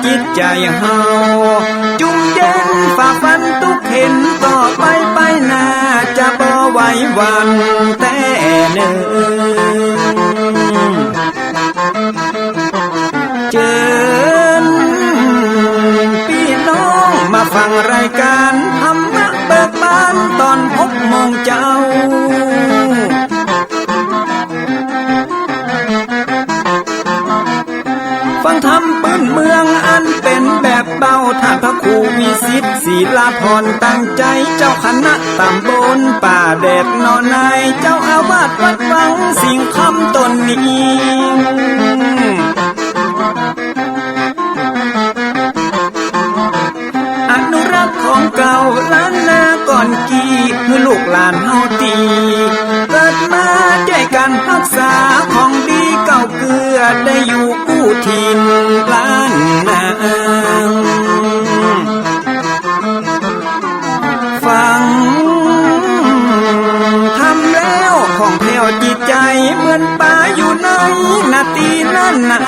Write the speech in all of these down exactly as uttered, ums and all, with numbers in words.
จิตใจ๋เฮา จุ่มเย็นฝ่าฟันตุ๊กข์เข็ญ ต่อไปไปหน้าจะบ่ไหวหวั่นแต๊เน่อ เจิญปี้น้องมาฟังรายก๋านธรรมะเบิกบานต๋อนหกโมงเจ๊า ฟังธรรมปื้นเมืองอันเป๋นแบบเบา ต้านพระครูวิสิต ศิลาพร ตั้งใจ๋ เจ้าคณะต๋ำบลป่าแดดหนองนาย เจ้าอาวาสวัดวังสิงห์คำต๋นนี้ อนุรักษ์ของเก่าล้านนาก่อนกี้ หื้อลูกหลานเฮาตี้เกิดมา จ้วยกั๋นฮักษาของดีเก่าเกื้อ ได้อยู่กู้ถิ่นล้านนา ฟังธรรมแล้วผ่องแผ้วจิตใจ๋ เหมือนป๋าอยู่ในนาตี้นั้นนา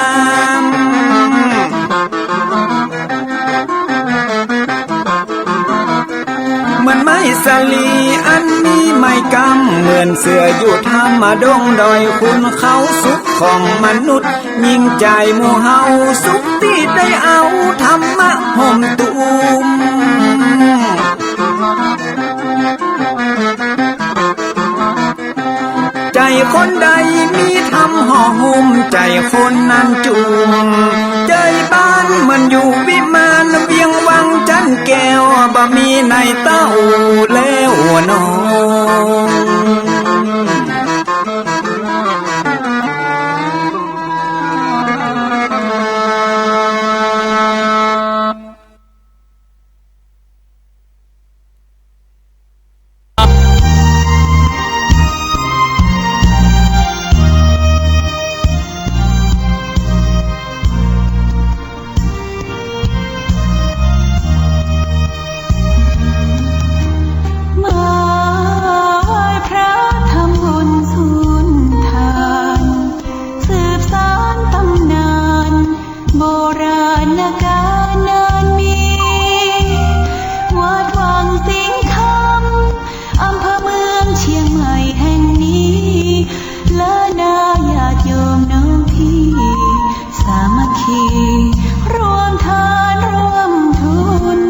เหมือนไม้สาลีอันมีไม้กำ เหมือนเสืออยู่ถ้ำดงดอย ขุนเขาสุขของมนุษย์ ยิ่งใจ๋หมู่เฮาสุขตี้ได้เอาธรรมะห่มตุ้ม ใจ๋คนใดมีธรรมห่อหุ้ม ใจ๋คนนั้นจุ่ม ใจ๋บ้านเหมือนอยู่วิมาน เวียงวังจันแก้ว บ่มีในเต้าแล้วน้อง มาไหว้พระทำบุญสุนทาน สืบสานต๋ำนาน โบราณกาลนานมี วัดวังสิงห์คำ อำเภอเมืองเชียงใหม่แห่งนี้ เล้อนาญาติโยมน้องพี่ สามัคคี ร่วมทานร่วมทุน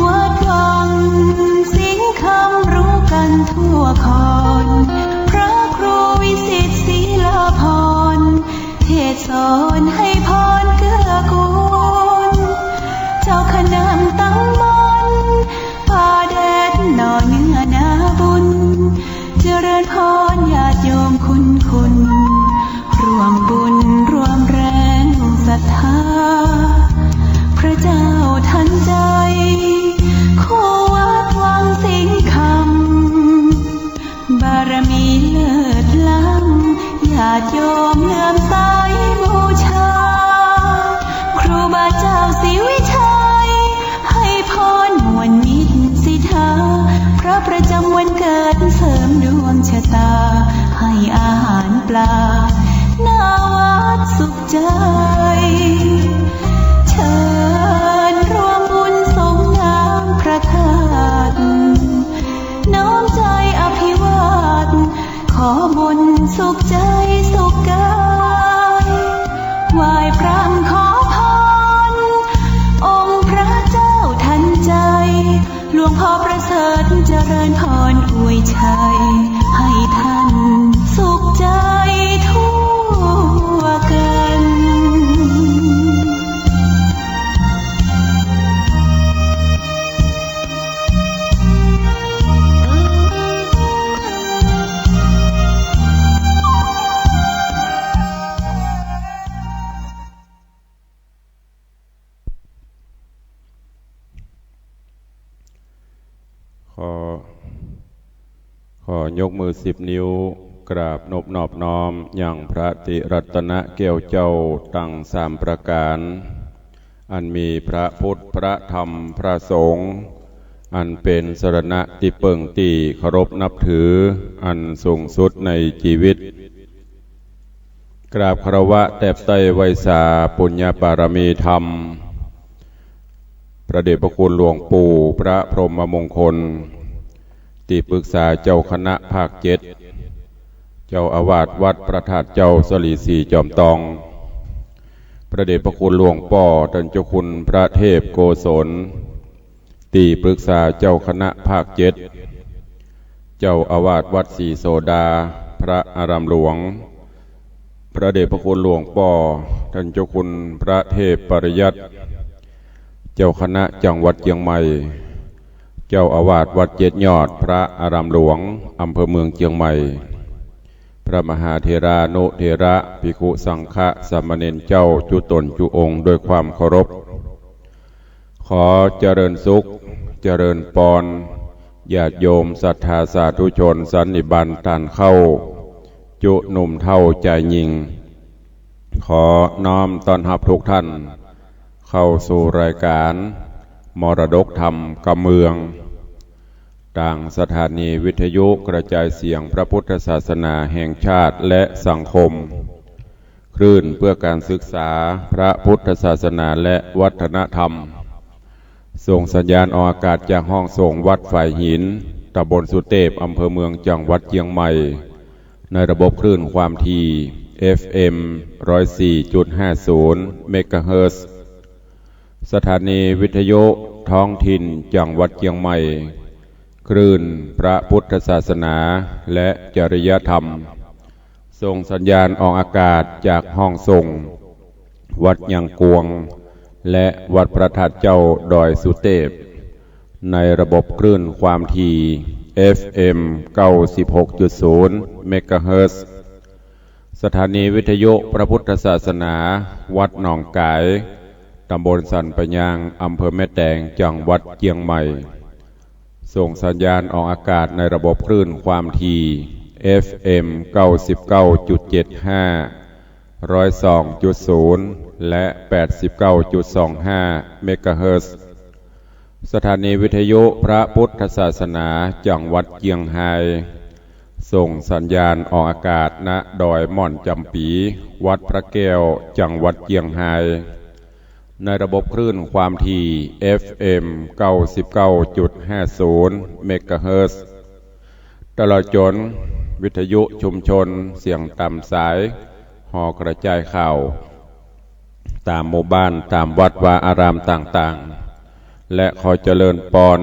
วัดวังสิงห์คำรู้กั๋นทั่วคอน พระครูวิสิตศิลาพร เทศน์สอนให้พรเกื้อกูล เจ้าคณะต๋ำบลป่าแดดหน่อเนื้อนาบุญ เจริญพรญาติโยมคุณคุณ ร่วมบุญร่วมแรงศรัทธา พระเจ้าทันใจ คู่วัดวังสิงห์คำ บารมีเลิศล้ำ ญาติโยมเลื่อมใสบูชา ครูบาเจ้าศรีวิชัย ให้พรมวลมิตรสิทธา พระประจำวันเกิดเสริมดวงชะตา ให้อาหารปลา หน้าวัดสุขใจ เชิญร่วมบุญสงน้ำพระธาตุ น้อมใจอภิวาท ขอบุญสุขใจสุขกาย ไหว้พระขอพร องค์พระเจ้าทันใจ หลวงพ่อประเสริฐเจริญพรอวยชัย ให้ท่านสุขใจทั่วกัน ขอ ขอยกมือสิบนิ้ว กราบนบนอบน้อมยังพระติรัตนะแก้วเจ้าตังสามประก๋าน อันมีพระพุทธ พระธรรม พระสงฆ์ อันเป๋นสรณะตี้เปิ้งตี้เคารพนับถือ อันสูงสุดในจีวิต กราบคารวะแตบไต้ไหว้สาปุญญบารมีธรรม พระเดชพระคุณหลวงปู่พระพรหมมงคล ตี้ปรึกษาเจ้าคณะภาคเจ็ด เจ้าอาวาสวัดพระธาตุเจ้าสะหลีสีจอมตอง พระเดชพระคุณหลวงป้อต้านเจ้าคุณพระเทพโกศล ตี้ปรึกษาเจ้าคณะภาคเจ็ด เจ้าอาวาสวัดศรีโสดา พระอารามหลวง พระเดชพระคุณหลวงป้อต้านเจ้าคุณพระเทพปริยัติ เจ้าคณะจังหวัดเจียงใหม่ เจ้าอาวาสวัดเจ็ดยอด พระอารามหลวง อำเภอเมืองเจียงใหม่ พระมหาเถรานุเถระ ภิกขุสังฆะ สามเณรเจ้าจุ๊ต๋นจุ๊องค์ด้วยความเคารพ ขอเจริญสุข เจริญปอน ญาติโยมศรัทธาสาธุชนสันนิบาตต้านเข้า จุ๊หนุ่มเฒ่าจายหญิง ขอน้อมต้อนฮับทุกท่าน เข้าสู่รายการมรดกธรรมกำเมือง ตางสถานีวิทยุกระจายเสียงพระพุทธศาสนาแห่งชาติและสังคม คลื่นเพื่อการศึกษาพระพุทธศาสนาและวัฒนธรรม ส่งสัญญาณออกอากาศจากห้องส่งวัดฝายหิน ตำบลสุเตพ อำเภอเมือง จังหวัดเจียงใหม่ ในระบบคลื่นความถี่ เอฟเอ็ม ร้อยสี่จุดห้าศูนย์ เมกะเฮิรตซ์ สถานีวิทยุท้องถิ่นจังหวัดเจียงใหม่ คลื่นพระพุทธศาสนาและจริยธรรม ส่งสัญญาณออกอากาศจากห้องส่งวัดยางกวง และวัดพระธาตุเจ้าดอยสุเตพ ในระบบคลื่นความถี่ เอฟเอ็ม เก้าสิบหกจุดศูนย์ เมกะเฮิรตซ์ สถานีวิทยุพระพุทธศาสนาวัดหนองก๋าย ตำบลสันป่ายาง อำเภอแม่แตง จังหวัดเจียงใหม่ ส่งสัญญาณออกอากาศในระบบคลื่นความถี่ เอฟเอ็ม เก้าสิบเก้าจุดเจ็ดห้า ร้อยสองจุดศูนย์ และ แปดสิบเก้าจุดสองห้า เมกะเฮิรตซ์ สถานีวิทยุพระพุทธศาสนาจังหวัดเจียงฮาย ส่งสัญญาณออกอากาศ ณ ดอยม่อนจำปี๋ วัดพระแก้ว จังหวัดเจียงฮาย ในระบบคลื่นความถี่ เอฟเอ็ม เก้าสิบเก้าจุดห้าศูนย์ เมกะเฮิรตซ์ ตลอดจ๋นวิทยุชุมชนเสียงต๋ามสาย หอกระจายข่าว ต๋ามหมู่บ้าน ต๋ามวัดวาอารามต่างๆ และขอเจริญปอน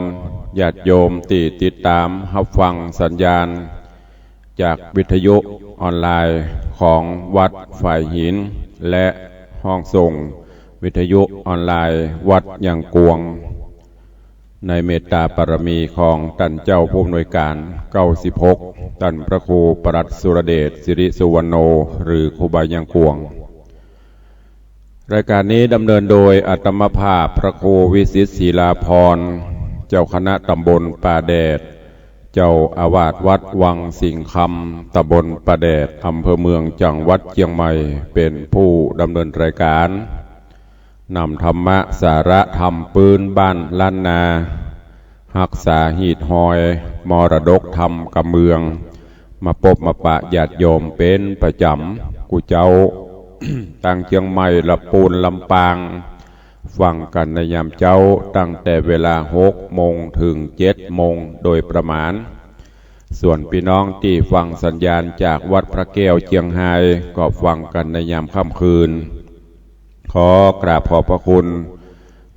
ญาติโยมตี้ติดต๋ามฮับฟังสัญญาณ จากวิทยุออนไลน์ของวัดฝายหิน และห้องส่งวิทยุออนไลน์วัดยางกวง ในเมตตาบารมีของต้านเจ้าผู้อำนวยก๋าน เก้าสิบหก ต้านพระครูปลัดสุรเดช สิริสุวรรณโณ หรือครูบายางกวง รายก๋านนี้ดำเนินโดยอาตมาภาพพระครูวิสิทธิ์ ศิลาภรณ์ เจ้าคณะต๋ำบลป่าแดด เจ้าอาวาสวัดวังสิงห์คำ ต๋ำบลป่าแดด อำเภอเมือง จังหวัดเจียงใหม่ เป๋นผู้ดำเนินรายก๋าน นำธรรมะสาระธรรมปื๊นบ้านล้านนา ฮักษาหีดฮอยมรดกธรรมกำเมือง มาปบมาปะญาติโยมเป๋นประจ๋ำกู้เจ๊า ตางเจียงใหม่ ละปูน ลำปาง ฟังกั๋นในยามเจ๊าตั้งแต่เวลาหกโมงเถิงเจ็ดโมงโดยประมาณ ส่วนปี้น้องตี้ฟังสัญญาณจากวัดพระแก้วเจียงฮาย ก็ฟังกั๋นในยามค่ำคืน ขอกราบขอบพระคุณ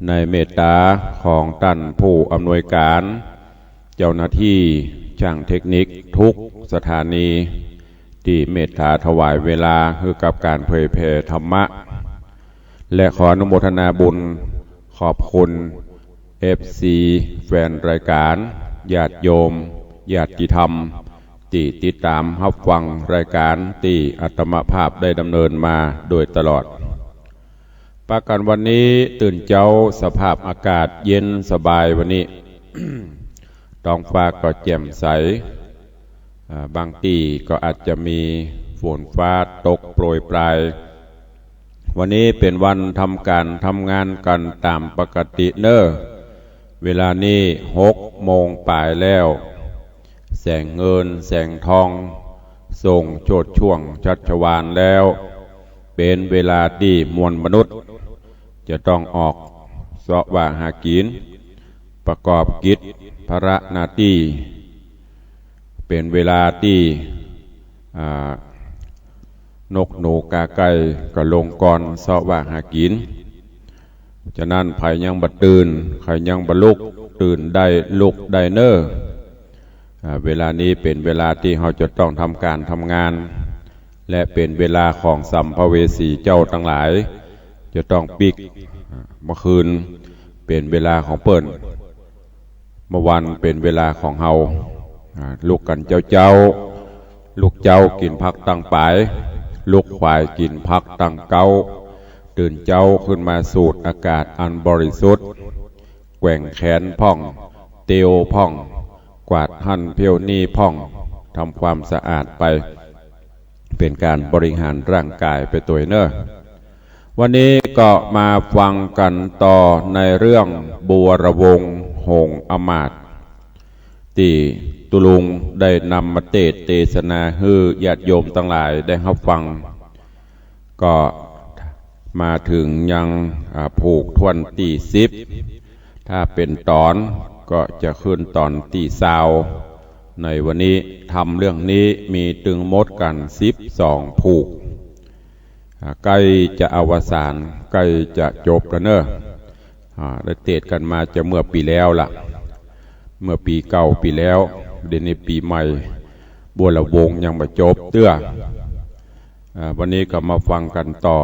ในเมตตาของต้านผู้อำนวยก๋าน เจ้าหน้าตี้ จ้างเทคนิคกู้สถานี ตี้เมตตาถวายเวลาหื้อกับก๋านเผยแผ่ธรรมะ และขออนุโมทนาบุญขอบคุณ เอฟซี แฟนรายก๋าน ญาติโยม ญาติธรรม ตี้ติดต๋ามฮับฟังรายก๋านตี้อาตมาภาพได้ดำเนินมาโดยตลอด ปะกั๋นวันนี้ตื่นเจ๊าสภาพอากาศเย็นสบายวันนี้ ท้องฟ้าก็แจ่มใส อ่า บางตี้ก็อาจจะมีฝนฟ้าตกโปรยปราย วันนี้เป๋นวันทำก๋านทำงานกั๋นต๋ามปกติเน่อ เวลานี้หกโมงป๋ายแล้ว แสงเงินแสงทอง ส่งโชติช่วงชัชวาลแล้ว เป๋นเวลาตี้มวลมนุษย์จะต้องออกเซาะว่าหากิ๋น ประกอบกิจภาระหน้าตี้ เป๋นเวลาตี้ อ่า นกหนูกาไก่ก็ลงกรอนเซาะว่าหากิ๋น ฉะนั้นใผยังบ่ตื่น ใผยังบ่ลุก ตื่นได้ลุกได้เน้อ อ่า เวลานี้เป๋นเวลาตี้เฮาจะต้องทำก๋านทำงาน และเป๋นเวลาของสัมภเวสีเจ้าตังหลาย จะต้องปิ๊ก อ่า เมื่อคืนเป๋นเวลาของเปิ้น เมื่อวันเป๋นเวลาของเฮา อ่า ลุกกั๋นเจ๊าๆ ลุกเจ๊ากิ๋นผักตังป๋าย ลุกขวายกิ๋นผักตังเก๊า ตื่นเจ๊าขึ้นมาสูดอากาศอันบริสุทธิ์ แกว่งแขนพ่อง เตียวพ่อง กวาดหั้นเผี้ยวนี่พ่อง ทำความสะอาดไป เป๋นก๋านบริหารร่างก๋ายไปตวยเน้อ วันนี้ก็มาฟังกั๋นต่อในเรื่องบัวระวงหงส์อมาตย์ ตี้ตุ๊ลุงได้นำมาเตสน์เตสนาหื้อญาติโยมตังหลายได้ฮับฟัง ก็มาเถิงยัง อ่า ผูกถ้วนตี้สิบ ถ้าเป๋นต๋อนก็จะขึ้นต๋อนตี้ซาว ในวันนี้ธรรมเรื่องนี้มีตึงหมดกั๋นสิบสองผูก อ่า ใก้จะอวสาน ใก้จะจบแล้วเน้อ อ่า ได้เตสน์กั๋นมาจะเมื่อปี๋แล้วละ เมื่อปี๋เก่าปี๋แล้ว เดี๋ยวนี้ปี๋ใหม่ บัวระวงยังบ่จบเตื้อ อ่า วันนี้ก็มาฟังกั๋นต่อ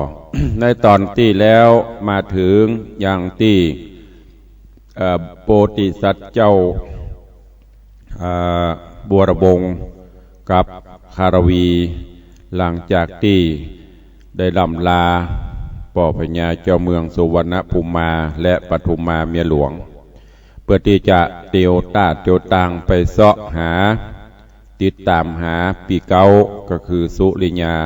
ในต๋อนตี้แล้วมาเถิงยังตี้ เอ่อ โพธิสัตว์เจ้า อ่า บัวระวงกับคารวี หลังจากตี้ได้ล่ำลาป้อพญาเจ้าเมืองสุวรรณภูมิมาและปทุมมาเมียหลวง เปื้อตี้จะเตียวต้าเตียวตางไปเซาะหา ติดต๋ามหาปี้เก๊า ก็คือสุริยา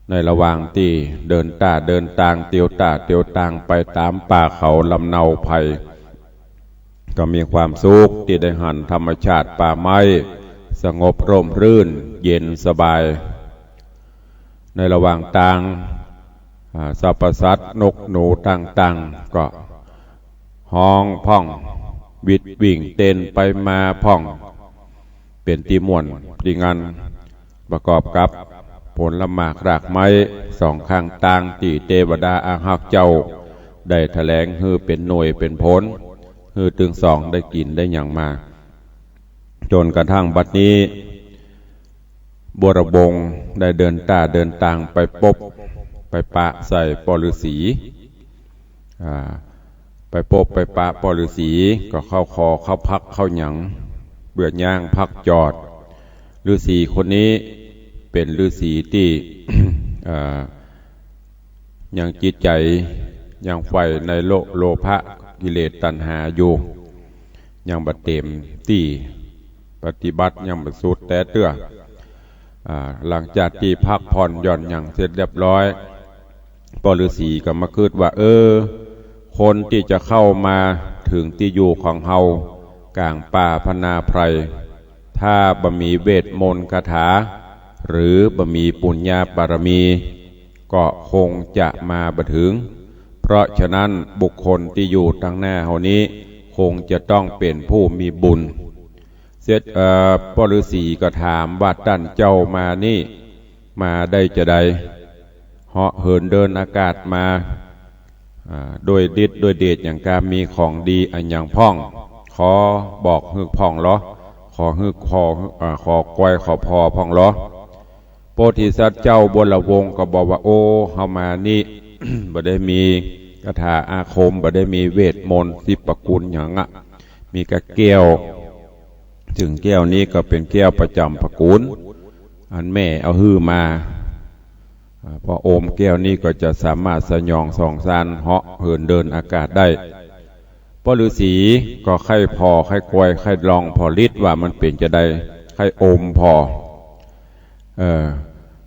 ในระหว่างตี้เดินต้าเดินตาง เตียวต้าเตียวตางไปต๋ามป่าเขาลำเนาไพร ก็มีความสุขตี้ได้หันธรรมชาติป่าไม้ สงบร่มรื่น เย็นสบาย ในระหว่างตาง อ่า สรรพสัตว์นกหนูต่างๆ ก็ฮ้องพ่อง วิดวิ่งเต้นไปมาพ่อง เป๋นตี้ม่วนตี้งัน ประกอบกับผลหมากรากไม้สองข้างตางตี้เตวดาอันฮักเจ้า ได้แถลงหื้อเป๋นหน่วยเป๋นผล หื้อตึงสองได้กิ๋นได้หยังมา จ๋นกระทั่งบัดนี้ บัวระวงได้เดินต้าเดินตางไปปบไปปะใส่ป้อฤๅษี อ่า ไปปบไปปะป้อฤๅษี ก็เข้าคอเข้าพักเข้าหยัง เปื้อย่างพักจอด ฤๅษีคนนี้เป๋นฤๅษีตี้ อ่า ยังจิตใจ๋ยังใฝ่ในโล โลภะกิเลสตัณหาอยู่ ยังบ่เต๋มตี้ ปฏิบัติยังบ่สุดแต๊เตื้อ อ่า หลังจากตี้พักผ่อนหย่อนหยังเสร็จเรียบร้อย ป้อฤๅษีก็มาคิดว่า เออ คนตี้จะเข้ามาเถิงตี้อยู่ของเฮา ก๋างป่าพนาไพร ถ้าบ่มีเวทมนต์คาถา หรือบ่มีปุญญาบารมี ก็คงจะมาบ่เถิง เพราะฉะนั้นบุคคลตี้อยู่ตางหน้าเฮานี้ คงจะต้องเป๋นผู้มีบุญ เสร็จ เอ่อ ป้อฤๅษีก็ถามว่า ต้านเจ้ามานี่ มาได้จาใด เหาะเหินเดินอากาศมา อ่า ด้วยฤทธิ์ด้วยเดชหยังกา มีของดีอะหยังพ่อง ขอบอกหื้อพ่องลอ ขอหื้อ ขอ อ่า ขอกวยขอผ่อพ่องลอ โพธิสัตว์เจ้าบัวระวงก็บอกว่า โอ้ เฮามานี่ บ่ได้มีคาถาอาคม บ่ได้มีเวทมนต์สิบประกูลหยังอะ มีกะแก้ว ซึ่งแก้วนี้ก็เป๋นแก้วประจ๋ำประกูล อันแม่เอาหื้อมา อ่า พออมแก้วนี้ก็จะสามารถสยองส่องซาน เหาะเหินเดินอากาศได้ ป้อฤๅษีก็ใค่ผ่อใค่กวยใค่ลองผ่อฤทธิ์ว่ามันเป๋นจาใด ใค่อมผ่อ เออ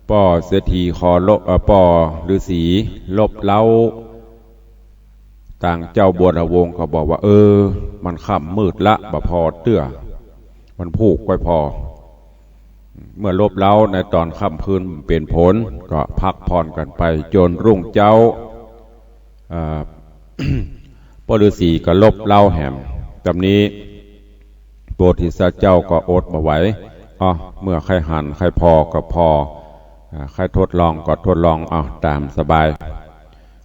ป้อเศรษฐีขอลบ เอ่อ ป้อฤๅษีลบเล้า ตางเจ้าบัวระวงก็บอกว่า เออ มันค่ำมืดละ บ่ผ่อเตื้อ มันผูกกวยผ่อ เมื่อลบเล้าในต๋อนค่ำคืนเป๋นผล ก็พักผ่อนกั๋นไปจ๋นรุ่งเจ๊า อ่า ป้อฤๅษีก็ลบเล้าแหม ต๋ามนี้ โพธิสัตว์เจ้าก็อดบ่ไหว อ้อ เมื่อใค่หันใค่ผ่อก็ผ่อ อ่า ใค่ทดลองก็ทดลอง อ้อ ต๋ามสบาย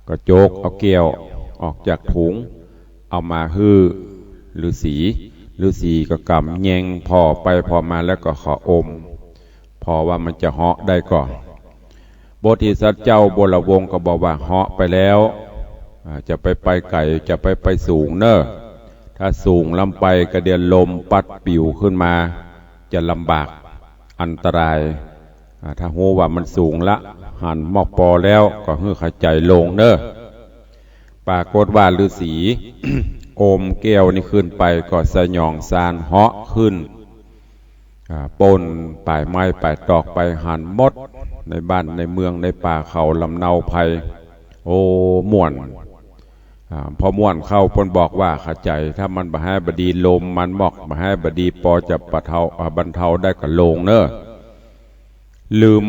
ก็จกเอาแก้วออกจากถุง เอามาหื้อฤๅษี ฤๅษีก็กำแยงผ่อไปผ่อมาแล้วก็ขออม ผ่อว่ามันจะเหาะได้ก่อ โพธิสัตว์เจ้าบวรวงศ์ก็บอกว่า เหาะไปแล้ว อ่า จะไปไปไก๋ จะไปไปสูงเน่อ ถ้าสูงล้ำไปก็เดี๋ยวลมปั๊ดปิ๋วขึ้นมา จะลำบากอันตราย อ่า ถ้าฮู้ว่ามันสูงละ หันมอกปอแล้วก็หื้อขะใจ๋ลงเน่อ ปรากฏว่าฤๅษี อมแก้วนี้ขึ้นไปก็สยองซานเหาะขึ้น อ่า ป้นป๋ายไม้ป๋ายตอกไปหันหมด ในบ้านในเมืองในป่าเขาลำเนาไพร โอ้ ม่วน อ่า พอม่วนเข้าเปิ้นบอกว่า ขะใจ๋ ถ้ามันบ่ฮ้ายบ่ดีลมมันมอก บ่ฮ้ายบ่ดีปอจะบรรเทา อ่า บรรเทาได้ก็ลงเน่อ ลืม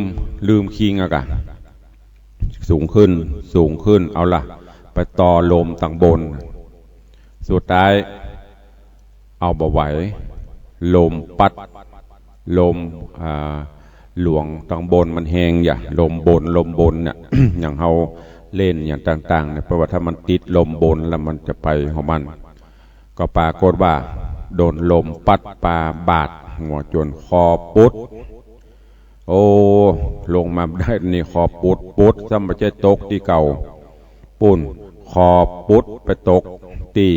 ลืมคิงอะกะ สูงขึ้น สูงขึ้น เอาละ ไปต่อลมตังบน สุดท้าย เอาบ่ไหว ลมปั๊ด ลม อ่า หลวงตังบนมันแฮงอย่า ลมบน ลมบนเนี่ย อย่างเฮาเล่นอย่างต่างๆ เนี่ย เพราะว่าถ้ามันติดลมบนแล้วมันจะไปของมัน ก็ปรากฏว่า โดนลมปั๊ดปาบาดหัวจ๋นคอปุ๊ด โอ้ ลงมาได้นี่คอปุ๊ดปุ๊ด ซ้ำบ่ใจ้ตกตี้เก่า ปุ้น คอปุ๊ดไปตกตี้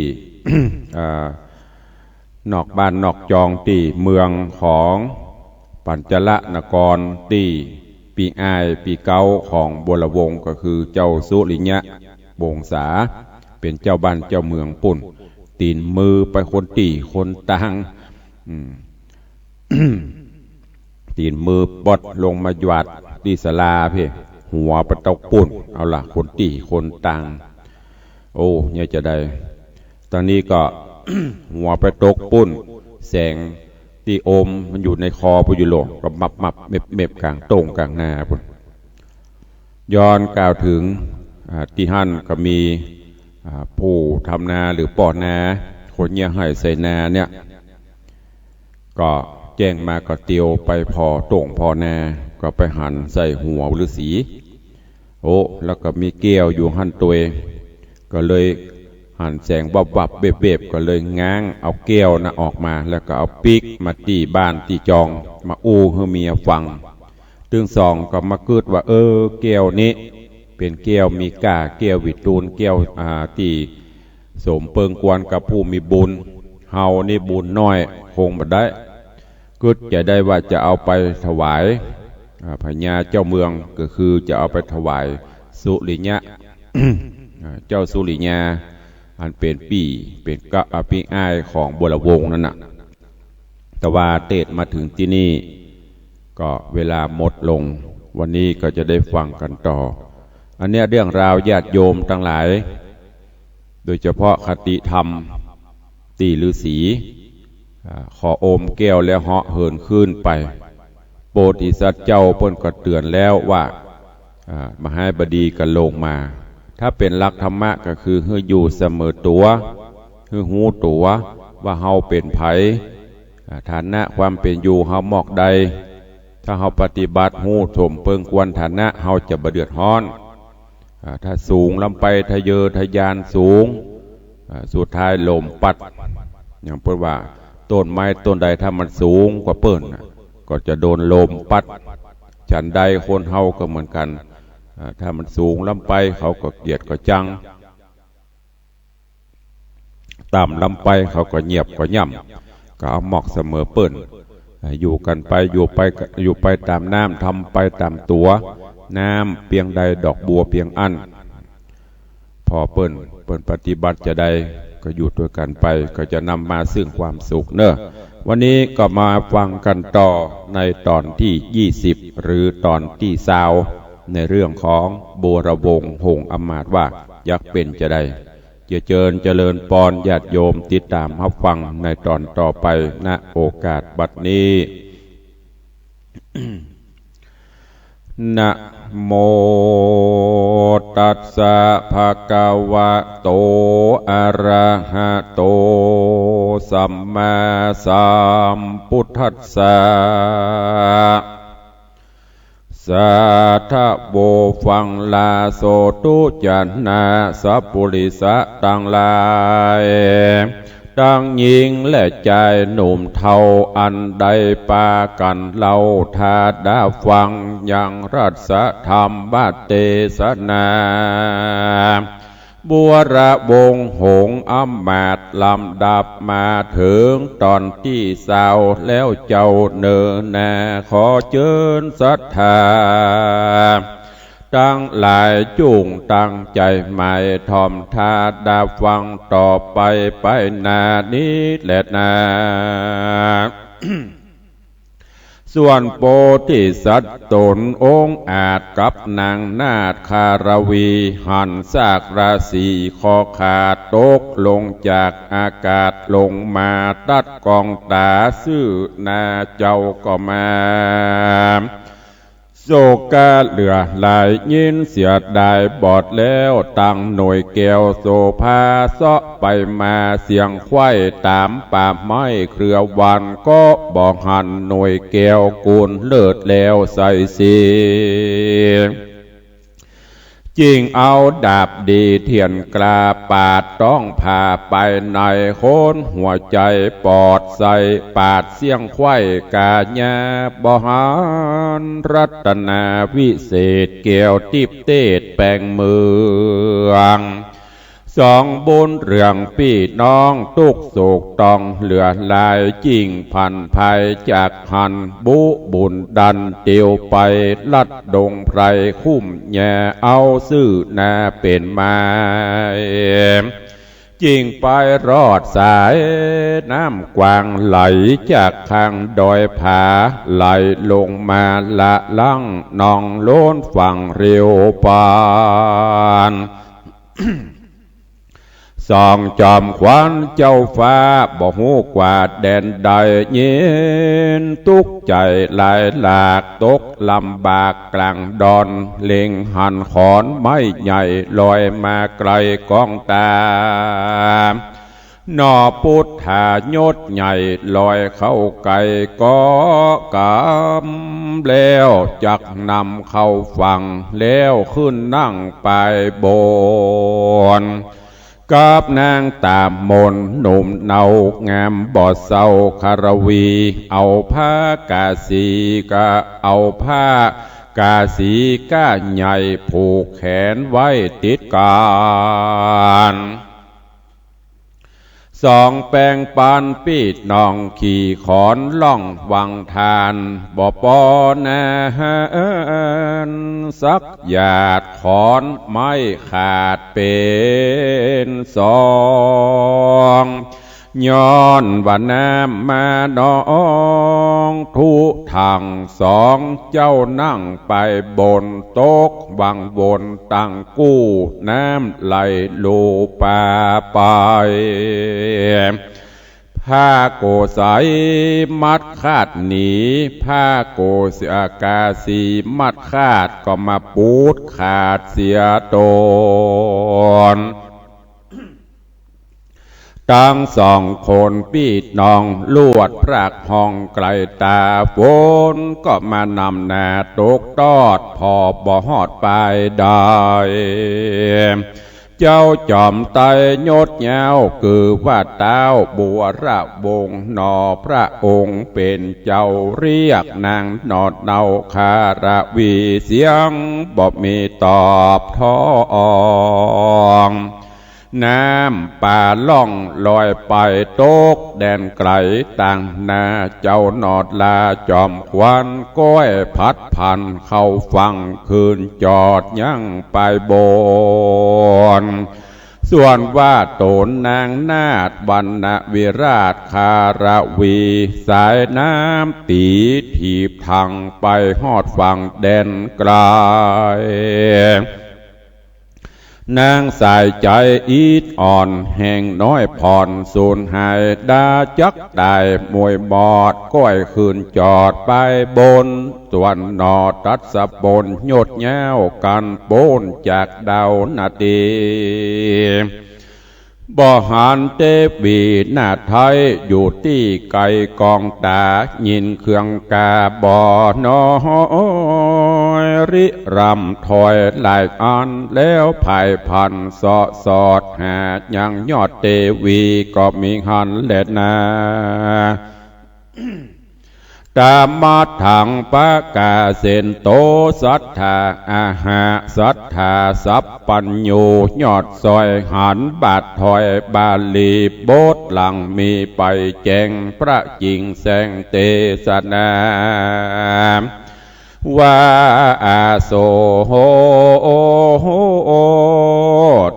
อ่า นอกบ้านนอกจองตี้เมืองของปัญจละนคร ตี้ปี้อ้ายปี้เก๊าของบวรวงศ์ ก็คือเจ้าสุริยะวงศา เป๋นเจ้าบ้านเจ้าเมืองปุ้น ตี๋นมือไปคนตี้คนตาง อืม ตี๋นมือป๊อดลงมาหยาดตี้ศาลาเพ่ หัวไปตกปุ้น เอาละ คนตี้คนตาง โอ้ เนี่ยจะได้ ตางนี้ก็ หัวไปตกปุ้น แสงตี้อมมันอยู่ในคอปุ้นอยู่โล ก็มับๆ เม็บๆ ก๋างโต้งก๋างนาปุ้น ย้อนกล่าวเถิง อ่า ตี้หั้นก็มี อ่า ผู้ทำนาหรือป้อนา คนเยียะไฮ่ไถนาเนี่ย ก็แจ้งมาก็เตียวไปผ่อโต้งผ่อนา ก็ไปหันใส่หัวฤๅษี โอ้ แล้วก็มีแก้วอยู่หั้นตวย ก็เลยหันแสงวับๆ เว็บๆ ก็เลยง้างเอาแก้วน่ะออกมา แล้วก็เอาปิ๊กมาตี้บ้านตี้จอง มาอู้หื้อเมียฟัง ตึงสองก็มากึ๊ดว่า เออ แก้วนี้เป๋นแก้วมีก้า แก้ววิทูล แก้ว อ่า ตี้สมเปิงควรกับผู้มีบุญ เฮานี่บุญน้อย คงบ่ได้ กึ๊ดใจ๋ได้ว่าจะเอาไปถวาย อ่า พญาเจ้าเมือง ก็คือจะเอาไปถวายสุริยะ อ่า เจ้าสุริยา อันเป๋นปี้ เป๋นกะ อ่า ปี้อ้ายของบวรวงศ์นั่นน่ะ แต่ว่าเตศน์มาเถิงตี้นี่ ก็เวลาหมดลง วันนี้ก็จะได้ฟังกั๋นต่อ อันเนี้ยเรื่องราวญาติโยมตังหลาย โดยเฉพาะคติธรรมตี้ฤๅษี อ่า ขออมแก้วแล้วเหาะเหินขึ้นไป โพธิสัตว์เจ้าเปิ้นก็เตื๋อนแล้วว่า อ่า บ่ฮ้ายบ่ดีก็ลงมา ถ้าเป๋นหลักธรรมะก็คือหื้ออยู่เสมอตั๋ว หื้อฮู้ตั๋วว่าเฮาเป๋นใผ อ่า ฐานะความเป๋นอยู่เฮามอกใด ถ้าเฮาปฏิบัติฮู้สมเปิงควรฐานะ เฮาจะบ่เดือดฮ้อน อ่า ถ้าสูงล้ำไปทะเยอทะยานสูง อ่า สุดท้ายลมปั๊ด อย่างเปิ้นว่า ต้นไม้ต้นใดถ้ามันสูงกว่าเปิ้นน่ะ ก็จะโดนลมปั๊ด ฉันใดคนเฮาก็เหมือนกั๋น อ่า ถ้ามันสูงล้ำไปเขาก็เกลียดก็จัง ต่ำล้ำไปเขาก็เยียบก็ย่ำ ก็เอามอกเสมอเปิ้น อ่า อยู่กั๋นไป อยู่ไป อยู่ไปต๋ามน้ำ ทำไปต๋ามตั๋ว น้ำเปียงใดดอกบัวเปียงอั้น ผ่อเปิ้น เปิ้นปฏิบัติจาใด ก็อยู่ตวยกั๋นไป ก็จะนำมาซึ่งความสุขเน่อ วันนี้ก็มาฟังกั๋นต่อในต๋อนตี้ยี่สิบ หรือต๋อนตี้ซาว ในเรื่องของบวรวงศ์หงส์อำมาตย์ว่ายักษ์เป๋นจาใด เจียเจิญเจริญปอนญาติโยมติดต๋ามฮับฟังในต๋อนต่อไป ณ โอกาสบัดนี้ นะโมตัสสะภะคะวะโต อะระหะโต สัมมาสัมพุทธัสสะ สาธะ โหวฟังลา โสตุจะนะสัปปุริสะตังหลาย ตังญิงและจายหนุ่มเฒ่า อันใดปากั๋นเล่า ถ้าดาฟังยังรัตถธรรมเตสนา บุระวงศ์หงส์อำมาตย์ ลำดับมาเถิงต๋อนตี้ซาวแล้วเจ้าเน่อนา ขอเจิญศรัทธาตังหลายจุ่งตั้งใจ๋หมายถ่อม ถ้าดาฟังต่อไปไปหน้านี้แลนา ส่วนโพธิสัตว์ต๋นองอาจกับนางนาฏคารวี หันซากราศีคอขาดตกลงจากอากาศลงมาตัดกองต๋า ซื่อนาเจ้าก็มา โศกะเหลือหลาย ยินเสียดายบอดแล้ว ตังหน่วยแก้วโสภา เซาะไปมาเสียงไขว้ต๋ามป่าไม้เครือวัน ก็บ่หันหน่วยแก้วกูลเลิศแล้วใสสี จึงเอาดาบดีเทียนกล้า ปาดต๊องผ่าไปในโคนหัวใจ๋ ปอดใส่ปาดเสี้ยงไขว้กาญา บ่หันรัตนาวิเศษ แก้วติ๊บเตศแป๋งเมือง สองบุญเรื่องปี้น้อง ตุ๊กข์โศกต้องเหลือหลาย จึงผันภัยจากหัน บุบุญดันเตียวไป ลัดดงไพรคุ้มแย่ เอาซื่อนาเป๋นไม้ จึงไปรอดสายน้ำกว้างไหล จากข้างดอยผา ไหลลงมาละลั้ง หนองโล้นฝั่งเรียวปาน สองจอมขวัญเจ้าฟ้า บ่ฮู้กว่าแดนใด ยินตุ๊กข์ใจ๋หลายหลาก ตกลำบากกลางดอน เล็งหันขอนไม้ใหญ่ ลอยมาไกลก้องต๋า หน่อปุทธายศใหญ่ ลอยเข้าใก้ก็กำแล้ว จักนำเข้าฝั่ง แล้วขึ้นนั่งปายบน กับนางต๋ามนหนุ่มเนางามบ่เศร้าคารวี เอาผ้ากาสีกะ เอาผ้ากาสีก้าใหญ่ ผูกแขนไว้ติดกั๋น สองแป๋งปันปี้น้อง ขี่ขอนล่องวังทาน บ่ปอนาหารสักหยาด ขอนไม้ขาดเป๋นสอง ย้อนว่าน้ำมาหนอง ถุงสองเจ้านั่งไปบน ตกวังวนตังกู้ น้ำไหลโลปาไป ผ้าโกศยมัดคาดหนี ผ้าโกศยกาสีมัดคาด ก็มาปูดขาดเสียตน ตังสองคนปี้น้อง ลวดพรากห้องไกลต๋า ฝนก็มานำหน้าตกตอด ผ่อบ่ฮอดปายใด เจ้าจอมไตรยศยาว คือว่าต้าวบุระวงศ์หนอ พระองค์เป๋นเจ้า เรียกนางหนอเนาคารวี เสียงบ่มีตอบถอน น้ำปาล่องลอยไปตกแดนไกล ตังหน้าเจ้าหนอลาจอมขวัญ ก้อยพัดผันเข้าฝั่ง คืนจอดยังปายบน ส่วนว่าต๋นนางนาฏวรรณวิราชคารวี สายน้ำตี๋ถีบถังไปฮอดฝั่งแดนไกล ส นางสายใจ๋อิดอ่อนแฮงน้อยผ่อนสูญหาย ดาจักต๋ายมวยบอด ก้อยขึ้นจอดไปบน ส่วนหน่อตัดสะปนยดยาว กั๋นป๊นจากดาวนาตี บ่หันเตวีนาไทย อยู่ตี้ไก๋กองต๋า ยินเคืองกาบ่น้อย ริรำถอยหลายอัน แล้วผายพรรณเสาะสอดหา ยังยอดเตวีก็มีหันแลนา ตามมาถังปะกาเสนโต สัตถาอาหา สัตถาสัพพัญญู ยอดซอยหันบาทถอยบาลี บทหลังมีไปแจ้ง พระจิ่งแสงเตสนา ว่าอาโส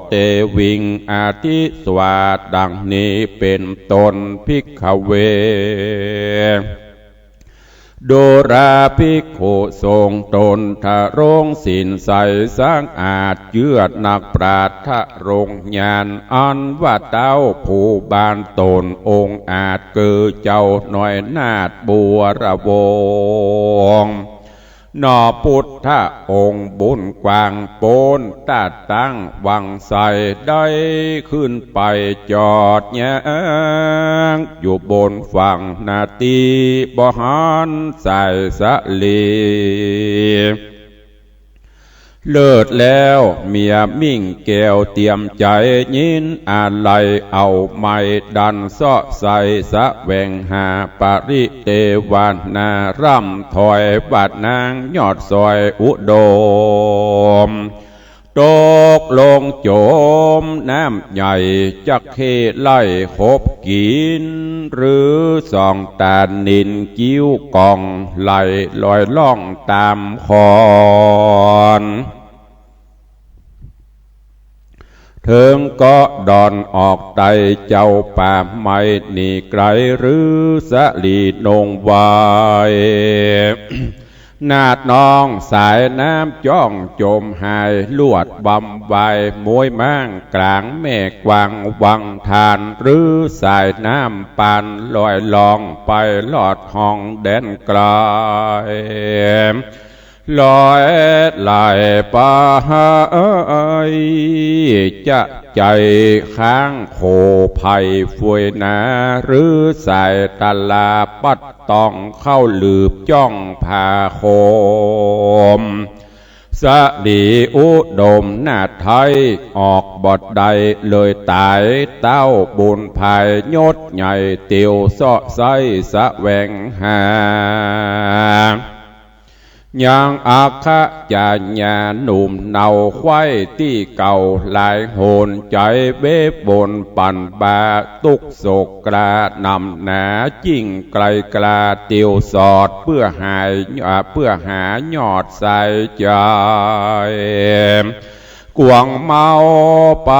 เตวิง อธิสวา ดังนี้เป๋นต้น ภิกขเว ดูราภิกขุสงฆ์ต๋นทะโรงศีลใสสะอาด เจื้อนักปราชญ์ทะโรงญาณ อันว่าเต้าผู้บ้านต๋นองอาจ เกือเจ้าน้อยนาถบุรวงศ์ หน่อปุทธะองค์บุญกว้างป๊น ตาตั้งวังไส ได้ขึ้นไปจอดยัง อยู่บนฝั่งนาตี บ่หันสายสะหลี เลิศแล้วเมียมิ่งแก้วเตียมใจ๋ ยินอาลัยเอาไม้ดันเสาะใส่ แสวงหาปริเตวนา ร่ำถอยว่านางยอดซอยอุดม ตกลงจมน้ำใหญ่ จักเฮ่ไล่ขบกิ๋น หรือสองต๋านิน กิ้วก่องไหลลอยล่องต๋ามขอน เถิงเกาะดอนออกไต เจ้าป่าไม้หนีไก๋ หรือสะหลีนงไว นาถน้องสายน้ำจ้องจมหาย ลวดบำไวมวยม้างก๋างแม่กวางวังทาน หรือสายน้ำปานลอยล่องไปลอดห้องแดนไก๋ ลอยไหลไป จะใจ๋ค้างโขไพฟวยนา หรือสายตะลาปัดต้องเข้าหลืบจ้องผาโคม สะหลีอุดมนาถไทย ออกบ่ได้เลยต๋าย เต้าบุญภายยศใหญ่ เตียวเสาะใส่แสวงหา ยังอัคคจาญาหนุ่มเนาไขว้ตี้เก่าหลายหน ใจ๋เวฟวนปั่นบา ตุ๊กข์โศกกล้าหนำหนา ยิ่งไก๋กล้าเตียวสอด เปื้อหาย อ่า เปื้อหายอดสายใจ๋ กวางเมาไป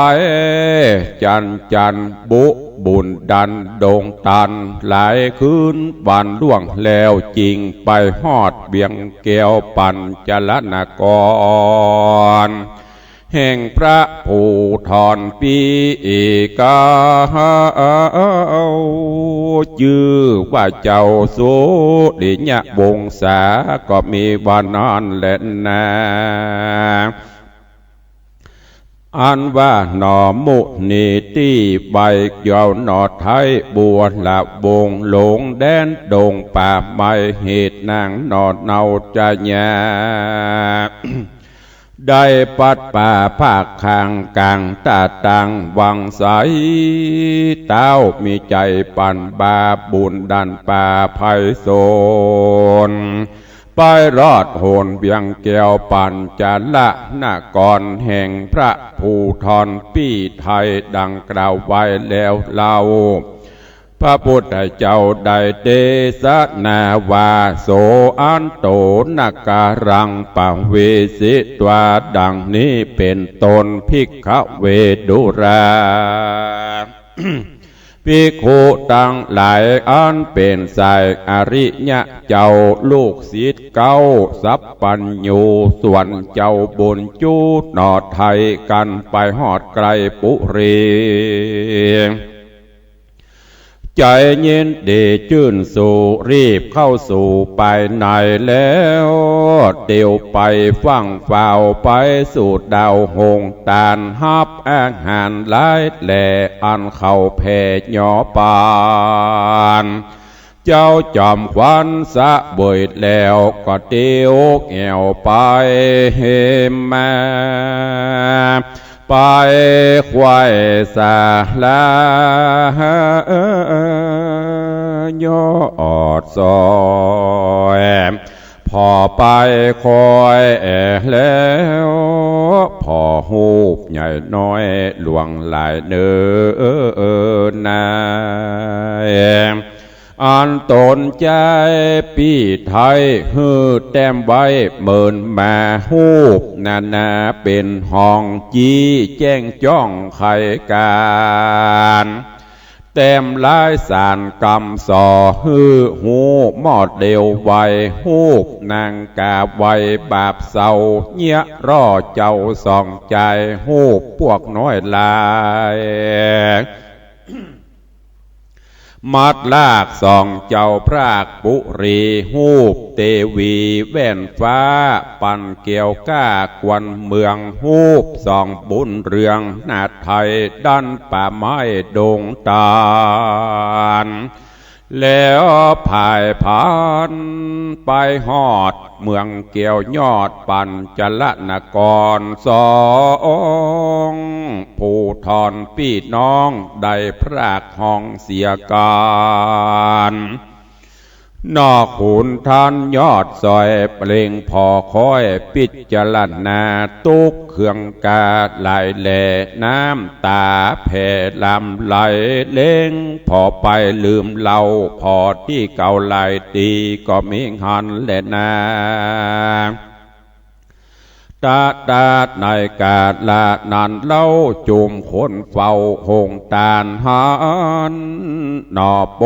จันจันบุบุญดันดงตัน หลายคืนวันล่วงแล้ว จึงไปฮอดเวียงแก้วปัญจลนคร แห่งพระภูธรปี๋อีกา จื้อว่าเจ้าสุริยวงศา ก็มีว่านั้นแลนา อันว่าหน่อมุนีตี้ใบ้เจ้าหน่อไทยบัวละวง หลงแดนดงป่าไม้ เหตุนางหน่อเนาจะยา ได้ปัดป่าภาคข้างก๋างตาตั้งวังไส เต้ามีใจ๋ปั่นบาบุญดันป่าไพศาล ไปรอดโหนเวียงแก้วปัญจลนคร แห่งพระภูธรปี๋ไทย ดังกล่าวไว้แล้วเล่า พระพุทธเจ้าได้เตสนาว่า โสอันโตนกรังปะเวสิตวา ดังนี้เป๋นต้น ภิกขเว ดูรา ภิกขุตังหลายอันเป๋นสายอริยะเจ้า ลูกศิษย์เก๊าสัพพัญญู ส่วนเจ้าบุญจูหนอไทยกั๋นไปฮอดไกลปุรี ใจ๋ยินดีจื้นสูรีบเข้าสู่ภายในแล้ว เตียวไปฟั่งฟ้าวไปสู่ดาวหงตาน ฮับอาหารหลายแหล่อันเขาแผ่หยอปาน เจ้าจอมขวัญเสวยแล้วก็เตียวแอ่วไปมา ไปไขว่ศาลายอดซอย ผ่อไปคอยแอ่แล้ว ผ่อฮูปใหญ่น้อยหลวงหลายเนอนา อันต๋นใจ๊ปี้ไทยหื้อแต้มไว้เมินมา ฮูปนานาเป๋นห้องจี้แจ้งจ้องไขก๋าน แต้มลายสานกำส่อหื้อฮู้หมดเดียวไว ฮูปนางกาไวบาปเศร้า เยียะร่อเจ้าสองจาย ฮูปปวกน้อยหลาย มัดลากสองเจ้าพรากปุรี ฮูปเตวีแว่นฟ้า ปั่นแก้วก้ากวนเมือง ฮูปสองบุญเรืองนาไทย ดั้นป่าไม้ดงตาล แล้วผ่ายผ่านไปฮอดเมืองแก้วยอดปัญจลนครสอง ผู้ทอนปี้น้องได้พรากห้องเสียก๋าน นอกขุนทันยอดซอยเปล่งผ่อคอยปิจารณา ตุ๊กเคืองกาหลายแหล่ น้ำต๋าแผ่ลำไหลเล็ง ผ่อไปลืมเล่า ผ่อตี้เก่าหลายตี้ ก็มีหันแลนา ตะตะในกาละนั้นเล่า จุมคนเฝ้าหงตานหัน หน่อโพ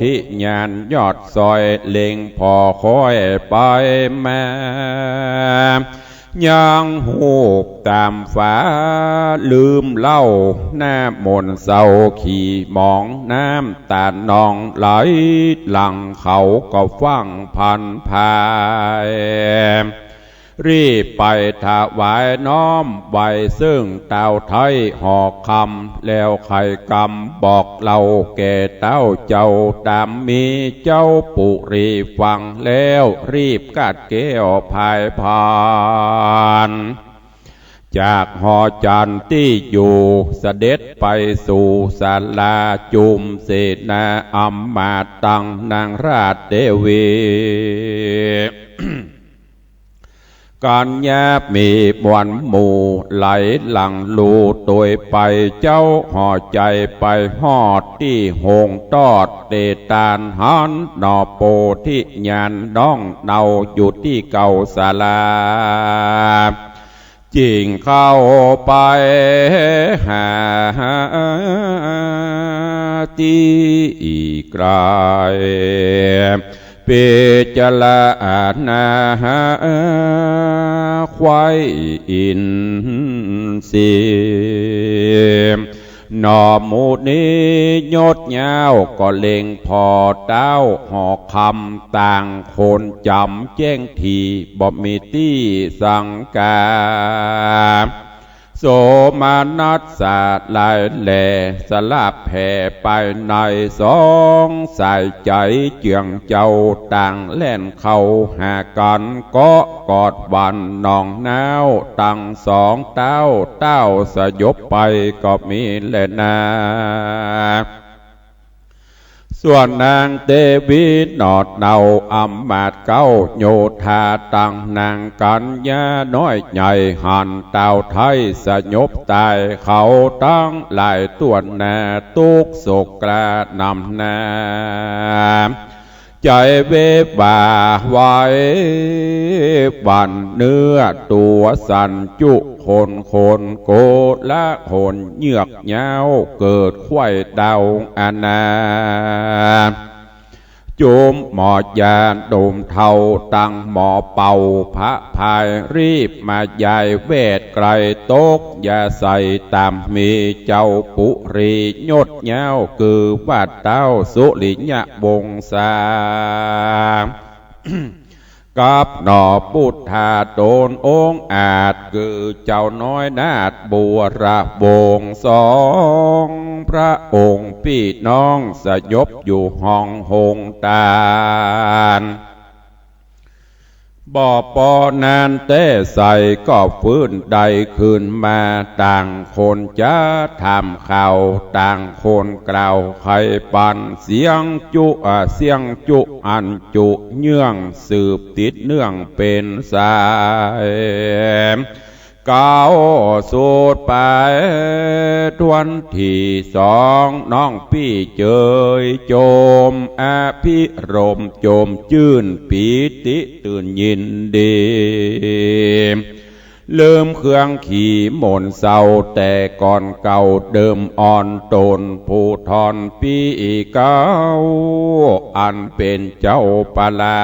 ธิญาณยอดซอยเล็งผ่อคอยไปมา ยังฮูปต๋ามฝาลืมเล่า หน้ามนเศร้าขี้หมอง น้ำต๋านองไหลหลั่ง เขาก็ฟั่งพันผาย รีบไปถวายน้อมไหว้เซิ่งต้าวไทยหอคำ แล้วไขกำบอกเล่าแก่ต้าวเจ้าต๋ามมี เจ้าปุรีฟังแล้วรีบกาดแก้วผ่ายผ่าน จากหอจันทน์ตี้อยู่เสด็จไปสู่ศาลา จุมเสนาอำมาตย์ตังนางราชเตวี กัญญามีมวลหมู่ไหลหลั่งลู่ตวยไป เจ้าหอใจ๋ไปฮอดตี้หงตอด เตตานหันหน่อโพธิญาณน้องเนาอยู่ตี้เก่าศาลา จิ่งเข้าไปหาตี้ไกล ปิจารณาไขว้อินทรีย์ หน่อหมู่นี้ยศยาวก็เล็งผ่อต้าวหอคำ ต่างคนจ๋ำแจ้งถี่ บ่มีตี้สังกา โสมนัสสะหลายแหล่ สลับแผ่ไปในสองสายใจ๋ เจืองเจ้าต่างแล่นเข้าหากั๋น เกาะกอดหวั่นหนองน้าว ตังสองต้าว ต้าวสยบไปก็มีแลนา ส่วนนางเตวีหนอดเนาอำมาตย์เก๊าโยธาตังนางกัญญาน้อยใหญ่ หันต้าวไทยสยบต๋าย เขาตังหลายต้วนนา ตุ๊กข์โศกกล้านำหน้า ใจ๋เวบาไหวหวั่น เนื้อตั๋วสั่นจุกขน ขนโกลาหลเยือกเย้า เกิดไขว้ดาวอาณา จุมหมอยาหนุ่มเฒ่า ตังหมอเป่าผะพาย รีบมาย้ายแวดไก๋ ตกอย่าใส่ต่ำ มีเจ้าปุรียศเย้า คือว่าต้าวสุริยวงศา กับหน่อปุทธาต๋นองค์อาจ คือเจ้าน้อยนาถบุรวงศ์ สองพระองค์ปี้น้อง สยบอยู่ห้องโฮงตาน บ่ปอนานแต๊ใส ก็ฟื้นได้คืนมา ต่างคนจะถามข่าว ต่างคนกล่าวไขปัน เสียงจุ อ่า เสียงจุอันจุเยื่อง สืบติดเนื่องเป๋นสาย กล่าวสูดไปทวนตี้สอง น้องปี้เจยโจม อภิรมย์โจมจื้น ปีติตื่นยินดี ลืมเครื่องขี่หม่นเศร้า แต่ก่อนเก่าเดิมอ่อน ต๋นผู้ทอนปี้เก่า อันเป๋นเจ้าปลา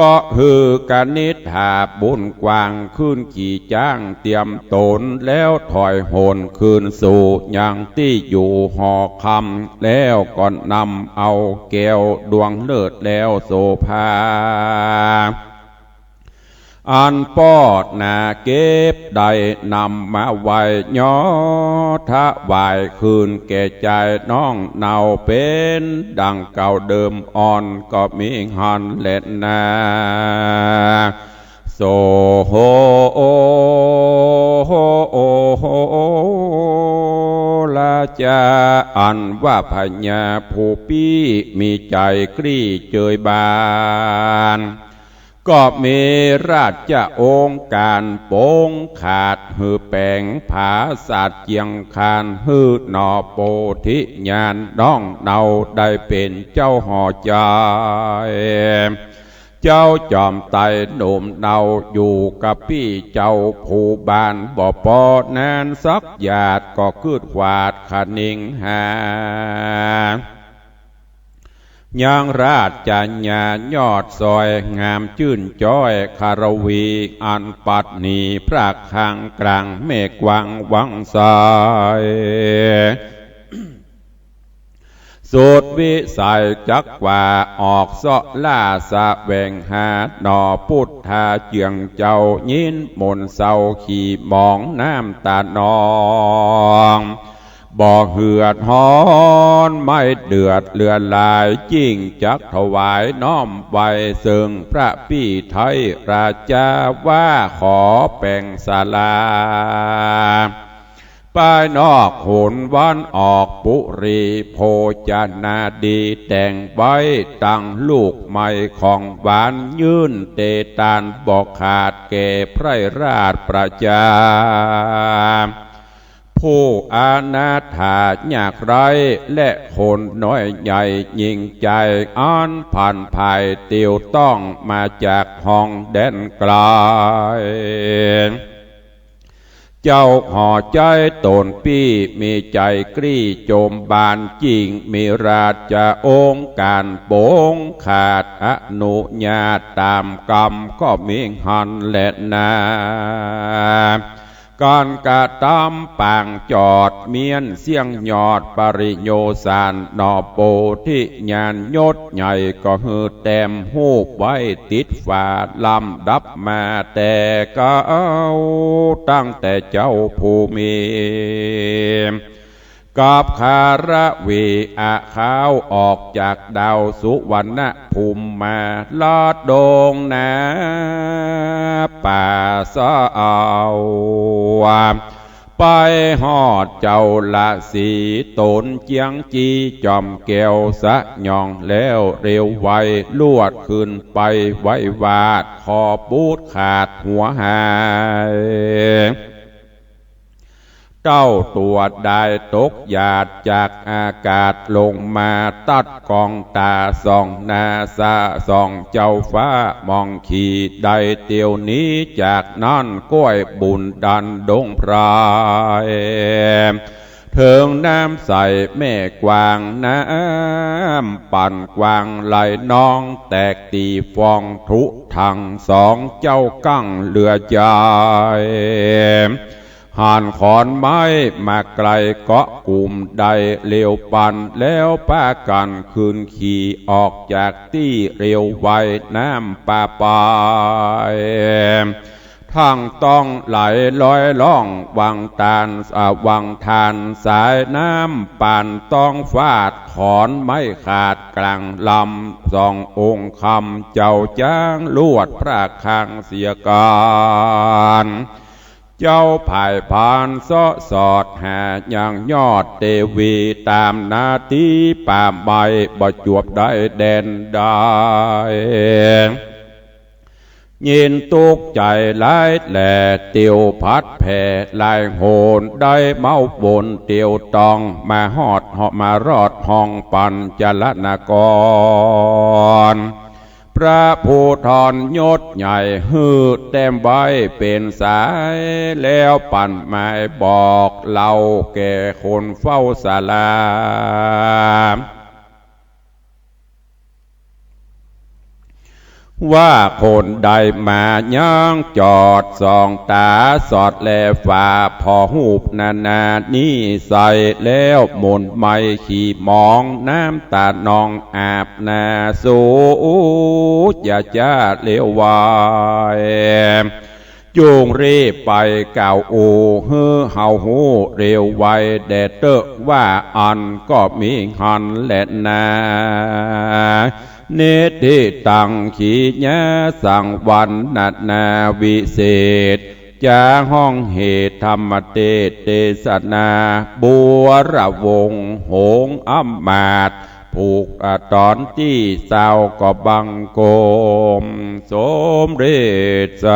ก็หื้อกนิษฐาบุญกว้าง ขึ้นขี่จ๊างเตรียมต๋น แล้วถอยโหนคืนสู่ยังตี้อยู่หอคำ แล้วก็นำเอาแก้วดวงเลิศแล้วโสภา อันปรารถนาเก็บได้นำมาไหว้ ย่อถวายคืนแก่จายน้องเนา เป๋นดังเก่าเดิมอ่อน ก็มีหั้นแลนา โส โห โห ราจา อันว่าพญาผู้ปี้มีใจ๋กรี้เจยบาน ก็มีราชองค์ก๋านปงขาด หื้อแป๋งผาสาทเจียงคาน หื้อหน่อโพธิญาณน้องเนา ได้เป๋นเจ้าหอจาย เจ้าจอมไตรหนุ่มเนา อยู่กับปี้เจ้าผู้บ้าน บ่ปอนานสักหยาด ก็คืดขวาดคะนิงหา ยังราชญายอดสวย งามจื้นจ้อยคารวี อันปัดหนีพระคลังกลางแม่กว้างวังไส สุดวิสัยจักว่าออกเซาะล่าแสวงหา หน่อปุทธาเจื้องเจ้า ยินหม่นเศร้าขี้หมองน้ำตานอง บ่เหือดฮ้อนไม่เดือดเหลือหลาย ยิ่งจักถวายน้อมไหว้เซิ่งพระปี้ไทยราชา ว่าขอแป๋งศาลา ป้ายนอกหนวันออกปุรี โภชนาดีแต่งไว้ ตังลูกไม้ของหวาน ยื่นเตตานบ่ขาด แก่ไพร่ราชประชา ผู้อนาถายากไร้ และคนน้อยใหญ่ยิ่งใจ๋ อันผันผายเตียวต้อง มาจากห้องแดนไก๋ เจ้าหอจายต๋นปี้ มีใจ๋กรี้โจมบาน ยิ่งมีราชองค์ก๋านปงขาด อนุญาตต๋ามกำ ก็มีหั้นแลนา ก๋านกระตำปางจอด เมี้ยนเสี้ยงยอดปริโยสาร หน่อโพธิญาณยศใหญ่ ก็หื้อแต้มฮูปไว้ติดฝา ลำดับมาแต่เก๊า ตั้งแต่เจ้าผู้มี กับคารวีอาคาว ออกจากดาวสุวรรณภูมิมา ลอดดงนาป่าเศร้า ไปฮอดเจ้าราศีต๋นเจียงจี จอมแก้วสยองแล้วเร็วไว ลวดขึ้นไปไหว้วาด ขอปูดขาดหัวหาย เต้าตั๋วได้ตกหยาดจากอากาศลงมา ตัดกองต๋าส่องหน้าสะส่องเจ้าฟ้า มองขี่ได้เตียวนี้ จากนั้นก้อยบุ๋นดันดงไพร เถิงน้ำใสแม่กว้าง น้ำปั่นกว้างไหลนอง แตกตี้ฟองทุทั้งสอง เจ้ากั้งเหลือใจ๋ หันขอนไม้มาไกลเกาะกุมได้เร็วปัน แล้วปากั๋นขึ้นขี่ออกจากตี้เร็วไว น้ำป่าไป ทั้งต้องไหลลอยล่องวังตาน อ่า วังทานสายน้ำ ป่านต้องฟาดขอนไม้ขาดก๋างลำ สององค์คำเจ้าจ๊างลวดพระคลังเสียก๋าน เจ้าผายพานเซาะสอดหายังยอดเตวี ต๋ามนาตี้ป่าไม้บ่จวบได้แดนได้ ยินตุ๊กใจ๋หลายแหล่ เตียวผัดแผ่หลายหน ได้เม้าบนเตียวตอง มาฮอดเหาะมารอดห้องปัญจรนคร พระภูธรยศใหญ่หื้อแต้มไว้เป๋นสาย แล้วปัญหมายบอกเล่าแก่คนเฝ้าศาลา ว่าคนใดมายังจอดส่องต๋าสอดแลฝ่า ผ่อฮูปนานานิสัย แล้วหม่นไหม้ขี้หมอง น้ำต๋านองอาบหน้าสู อย่าจ๊าเลวไว จุ่งรีบไปกล่าวอู้ หื้อเฮาฮู้เร็วไวแด่เต๊อะ ว่าอั้นก็มีหั้นแลนา นิทธิตัง ขีณาสัง วรรณนาวิเศษ จ๋าฮ้องเหตุธรรมเตสน์เตสนา บัวระวงศ์หงส์อำมาตย์ ผูก อ่า ต๋อนตี้ซาวก็บังคม สมเร็จเส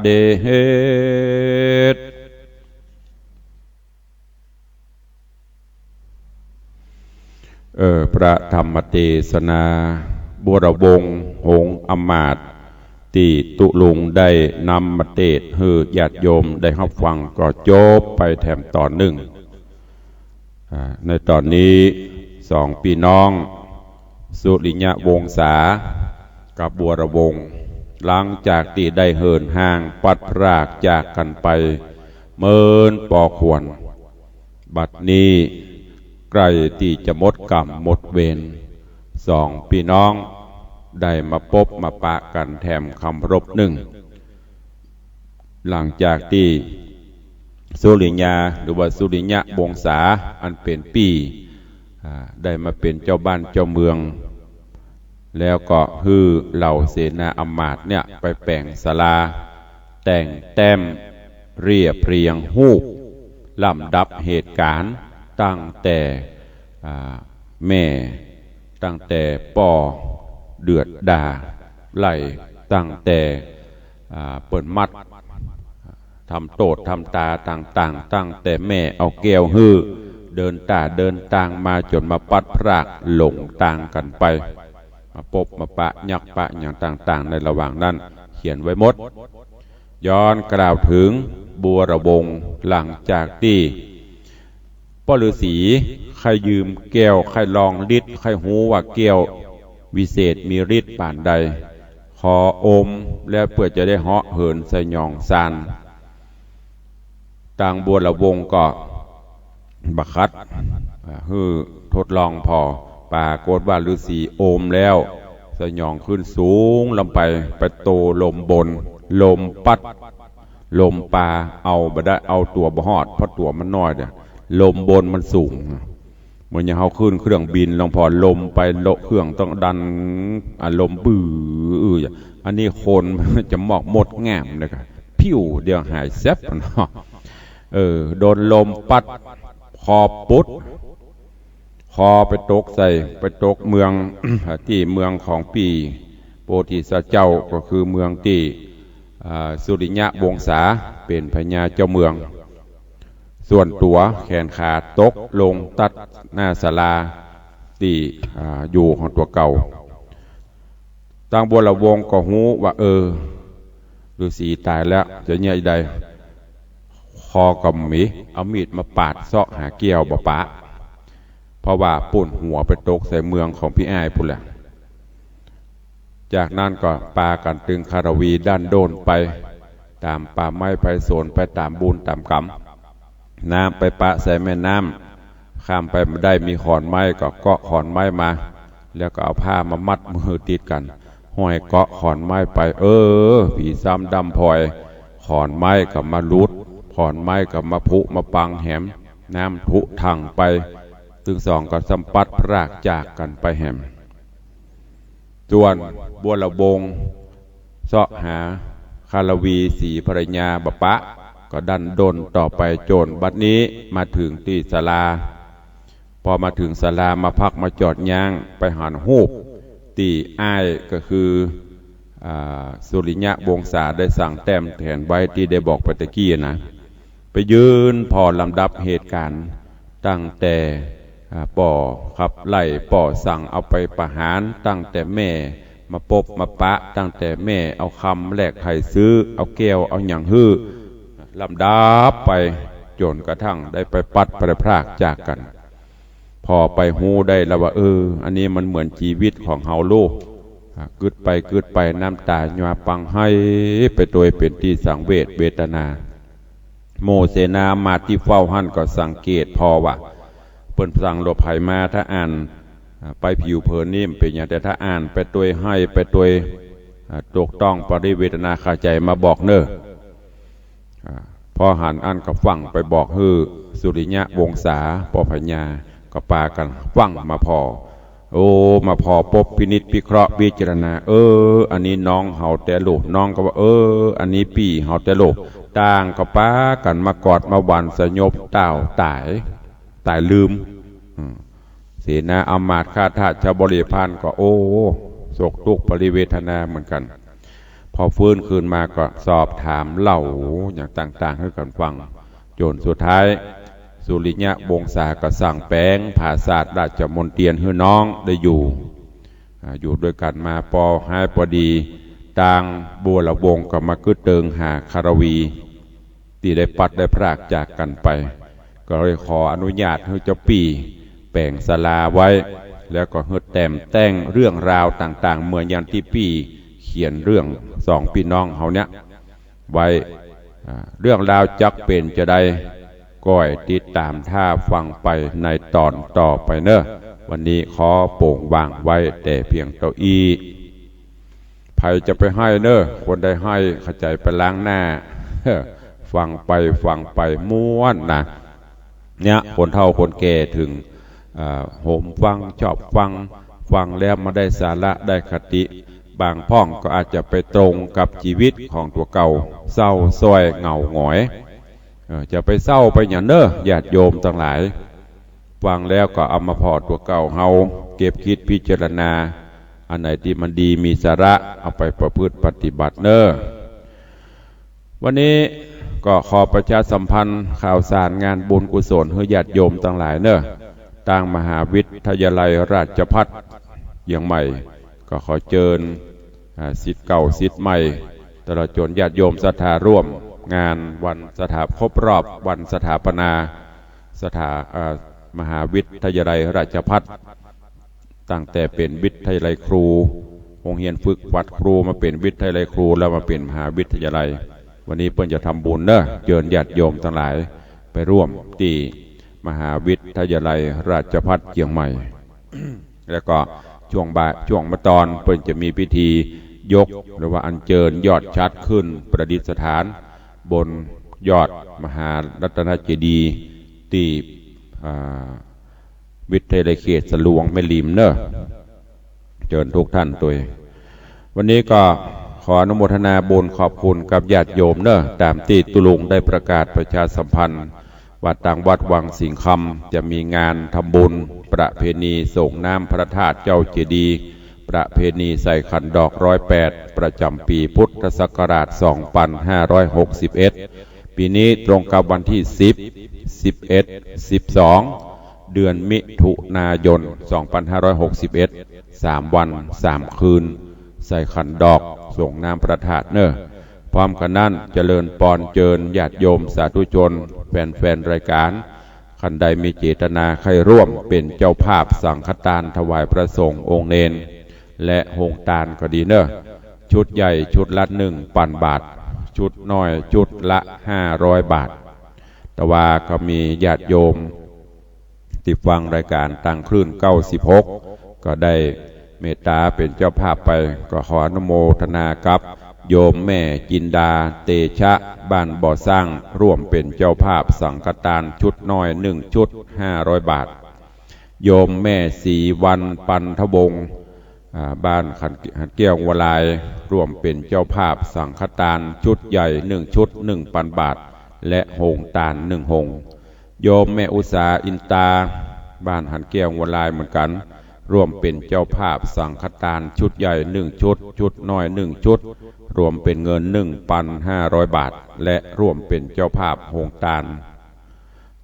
ด็จ เออ พระธรรมเตสนา บัวระวงศ์หงส์อำมาตย์ ตี้ตุ๊ลุงได้นำมาเตสน์หื้อญาติโยมได้ฮับฟังก็จบไปแถมต๋อนนึ่ง อ่า ในต๋อนนี้สองปี้น้อง สุริยะวงศากับบัวระวงศ์ หลังจากตี้ได้เหินห่างปัดพรากจากกั๋นไปเมินปอควร บัดนี้ใก้ตี้จะหมดก๋รรมหมดเวร สองปี้น้องได้มาปบมาปะกั๋นแถมกำรบนึ่ง หลังจากตี้สุริยาหรือว่าสุริยะวงศาอันเป๋นปี้ อ่า ได้มาเป๋นเจ้าบ้านเจ้าเมือง แล้วก็หื้อเหล่าเสนาอำมาตย์เนี่ยไปแป๋งศาลา แต่งแต้มเรียบเรียงฮูป ลำดับเหตุก๋ารณ์ตั้งแต่ อ่า แม่ ตั้งแต่ป้อเดือดด่าไล่ ตั้งแต่ อ่า เปิ้นมัด ทำโต้ษทำตาต่างๆ ตั้งแต่แม่เอาแก้วหื้อ เดินต้าเดินตางมาจ๋นมาปัดพรากหลงตางกั๋นไป มาปบมาปะยักษ์ปะหยังต่างๆ ในระหว่างนั้นเขียนไว้หมด ย้อนกล่าวเถิงบัวระวงศ์ หลังจากตี้ป้อฤๅษีใค่ยืมแก้ว ใค่ลองฤทธิ์ ใค่ฮู้ว่าแก้ววิเศษมีฤทธิ์ป่านใด ขออมแล้วเปื้อจะได้เหาะเหินสยองซาน ตางบัวระวงศ์ก็บ่ขัด อ่า หื้อทดลองผ่อ ปรากฏว่าฤๅษีอมแล้ว สยองขึ้นสูงลงไป ไปโตลมบน ลมปั๊ด ลมปา เอาบ่ได้ เอาตั๋วบ่ฮอด เพราะตั๋วมันน้อยเด้อ ลมบนมันสูง เหมือนอย่างเฮาขึ้นเครื่องบิน ลองผ่อลมไป โละเครื่องต้องดัน อ่ะ ลมบื้อ อื้อ อันนี้คนมันจะมอกมดง่ามเลยครับ พิ้วเดียวหายแซบเนาะ เออ โดนลมปั๊ด คอปุ๊ด คอไปตกใส่ ไปตกเมือง ตี้เมืองของปี้โพธิสัตว์เจ้า ก็คือเมืองตี้ อ่า สุริยะวงศาเป๋นพญาเจ้าเมือง ส่วนตั๋วแขนขาตกลงตัดหน้าศาลาตี้ อ่า อยู่ของตั๋วเก่า ตังบัวระวงศ์ก็ฮู้ว่า เออ ฤๅษีต๋ายแล้ว จะเยียะใด คอก็บ่มี เอามีดมาปาดเซาะหาแก้วบ่ปะ เพราะว่าปู๊นหัวไปตกใส่เมืองของปี้อ้ายปู๊นแหละ จากนั้นก็ปากั๋นตึงคารวีดั้นด้นไป ต๋ามป่าไม้ไพศาล ไปต๋ามบุญต๋ามกรรม น้ำไปปะใส่แม่น้ำ ข้ามไปบ่ได้ มีขอนไม้ก็เกาะขอนไม้มา แล้วก็เอาผ้ามามัดมือติดกั๋น ห้อยเกาะขอนไม้ไป เออ ผีซ้ำดำพลอย ขอนไม้ก็มาหลุด ขอนไม้ก็มาผุมาปังแหม น้ำผุทั่งไป ตึงสองก็ซ้ำปัดพรากจากกั๋นไปแหม ส่วนบัวระวงศ์เซาะหาคารวีศรีภรรยาบ่ปะ ก็ดั้นด้นต่อไปจ๋นบัดนี้มาเถิงตี้ศาลา ปอมาเถิงศาลา มาพักมาจอดย้าง ไปหันฮูปตี้อ้ายก็คือ อ่า สุริยะวงศาได้สั่งแต้มแขนไว้ตี้ได้บอกไปตะกี้นะ ไปยืนผ่อลำดับเหตุก๋ารณ์ ตั้งแต่ อ่า ป้อขับไล่ ป้อสั่งเอาไปประหาร ตั้งแต่แม่มาปบมาปะ ตั้งแต่แม่เอาคำแลกไถ่ซื้อ เอาแก้วเอาหยังหื้อ ลำดับไป จ๋นกระทั่งได้ไปปัดไปพรากจากกั๋น ปอไปฮู้ได้แล้วว่า เออ อันนี้มันเหมือนจีวิตของเฮาลูก อ่า กึ๊ดไปกึ๊ดไป น้ำต๋าหยาปังไหลไปตวย เป๋นตี้สังเวชเวทนา หมู่เสนาอำมาตย์ตี้เฝ้าหั้นก็สังเกตผ่อว่า เปิ้นสั่งหลบภัยมา ถ้าอ่าน อ่า ไปผิวเผินนี่บ่เป๋นหยัง แต่ถ้าอ่านไปตวย ไหลไปตวย อ่า ตกต้องปริเวทนาคาใจ๋มาบอกเน่อ อ่า ปอหันอั้นก็ฟั่งไปบอกหื้อสุริยะวงศา ป้อพญา ก็ปากั๋นฟั่งมาผ่อ โอ้ มาผ่อปบพินิจพิเคราะห์พิจารณา เออ อันนี้น้องเฮาแต๊ลูก น้องก็ว่า เออ อันนี้ปี้เฮาแต๊ลูก ต่างก็ปากั๋นมากอดมาหวันสยบ ต้าวต๋าย ต๋ายลืม อืม เสนาอำมาตย์ข้าทาสชาวบริพารก็ โอ้ โศกตุ๊กข์ปริเวทนาเหมือนกั๋น ปอฟื้นคืนมาก็สอบถามเล่าหยังต่างๆ หื้อกั๋นฟั่ง จ๋นสุดท้าย สุริยะวงศาก็สั่งแป๋งผาสาทราชมณเฑียรหื้อน้องได้อยู่ อ่า อยู่ตวยกั๋นมา ปอฮ้ายปอดี ตางบัวระวงศ์ก็มากึ๊ดเติงหาคารวี ตี้ได้ปัดได้พรากจากกั๋นไป ก็เลยขออนุญาตหื้อเจ้าปี้แป๋งศาลาไว้ แล้วก็หื้อแต้มแต่งเรื่องราวต่างๆ เหมือนอย่างตี้ปี้เขียนเรื่องสองปี้น้องเฮาเนี่ยไว้ อ่า เรื่องราวจักเป๋นจาใด ก้อยติดต๋ามท่าฟังไปในต๋อนต่อไปเน่อ วันนี้ขอโป่งวางไว้แต่เพียงเต้าอี้ ใผจะไปไห้เน่อ คนใดไห้ขะใจ๋ไปล้างหน้า ฟังไปฟังไปม่วนนะ เนี่ย คนเฒ่าคนแก่เถิง อ่า โหมฟัง ชอบฟัง ฟังแล้วมาได้สาระได้คติ บางพ่องก็อาจจะไปตรงกับจีวิตของตั๋วเก่า เศร้าส้อยเหงาหงอย เออ จะไปเศร้าไปหยังเน่อ ญาติโยมตังหลาย ฟังแล้วก็เอามาผ่อตั๋วเก่าเฮา เก็บกึ๊ดพิจารณา อันไหนตี้มันดีมีสาระ เอาไปประพฤติปฏิบัติเน่อ วันนี้ก็ขอประชาสัมพันธ์ข่าวสารงานบุญกุศลหื้อญาติโยมตังหลายเน่อ ตางมหาวิทยาลัยราชภัฏเจียงใหม่ ก็ขอเจิญ อ่า ศิษย์เก่าศิษย์ใหม่ ตลอดจ๋นญาติโยมศรัทธาร่วมงานวันสถา ครบรอบวันสถาปนา สถา อ่า มหาวิทยาลัยราชภัฏ ตั้งแต่เป๋นวิทยาลัยครู โฮงเฮียนฝึกหัดครู มาเป๋นวิทยาลัยครู แล้วมาเป๋นมหาวิทยาลัย วันนี้เปิ้นจะทำบุญเน่อ เจิญญาติโยมตังหลายไปร่วมตี้มหาวิทยาลัยราชภัฏเจียงใหม่ แล้วก็ช่วงบ่าย ช่วงบ่ายตอนเปิ้นจะมีพิธียก หรือว่าอัญเจิญยอดฉัตรขึ้นประดิษฐานบนยอดมหารัตนเจดีย์ตี้ อ่า วิทยาลัยเขตสะหลวงแม่ริมเน่อ เจิญทุกท่านตวย วันนี้ก็ขออนุโมทนาบุญขอบคุณกับญาติโยมเน่อ ต๋ามตี้ตุ๊ลุงได้ประกาศประชาสัมพันธ์ ว่าตางวัดวังสิงห์คำจะมีงานทำบุญประเพณีส่งน้ำพระธาตุเจ้าเจดีย์ ประเพณีใส่ขันดอกร้อยแปด ประจ๋ำปี๋พุทธศักราชสองปันห้าร้อยหกสิบเอ็ด ปี๋นี้ตรงกับวันตี้สิบ สิบเอ็ด สิบสอง เดือนมิถุนายน สองพันห้าร้อยหกสิบเอ็ด สามวันสามคืน ใส่ขันดอก สรงน้ำพระธาตุเน่อ พร้อมกั๋นนั้น เจริญปอนเจิญญาติโยมสาธุชน แฟนๆ รายก๋าน คันใดมีเจตนาใค่ร่วมเป๋นเจ้าภาพสังฆทานถวายพระสงฆ์องค์เณร และโฮงตานก็ดีเน่อ ชุดใหญ่ชุดละหนึ่งปันบาท ชุดน้อยชุดละห้าร้อยบาท แต่ว่าก็มีญาติโยม ตี้ฟังรายก๋านตางคลื่นเก้าสิบหก ก็ได้เมตต๋าเป๋นเจ้าภาพไป ก็ขออนุโมทนากับโยมแม่จินดาเตชะ บ้านบ่อสร้าง ร่วมเป๋นเจ้าภาพสังฆทานชุดน้อยหนึ่งชุด ห้าร้อยบาท โยมแม่ศรีวรรณ ปันทวงศ์ อ่า บ้านขัน หัดแก้ววัวลาย ร่วมเป๋นเจ้าภาพสังฆทานชุดใหญ่หนึ่งชุด หนึ่งปันบาท และโฮงตานหนึ่งโฮง โยมแม่อุษาอินตา บ้านหัดแก้ววัวลายเหมือนกั๋น ร่วมเป๋นเจ้าภาพสังฆทานชุดใหญ่หนึ่งชุด ชุดน้อยหนึ่งชุด รวมเป๋นเงินหนึ่งปันห้าร้อยบาท และร่วมเป๋นเจ้าภาพโฮงตาน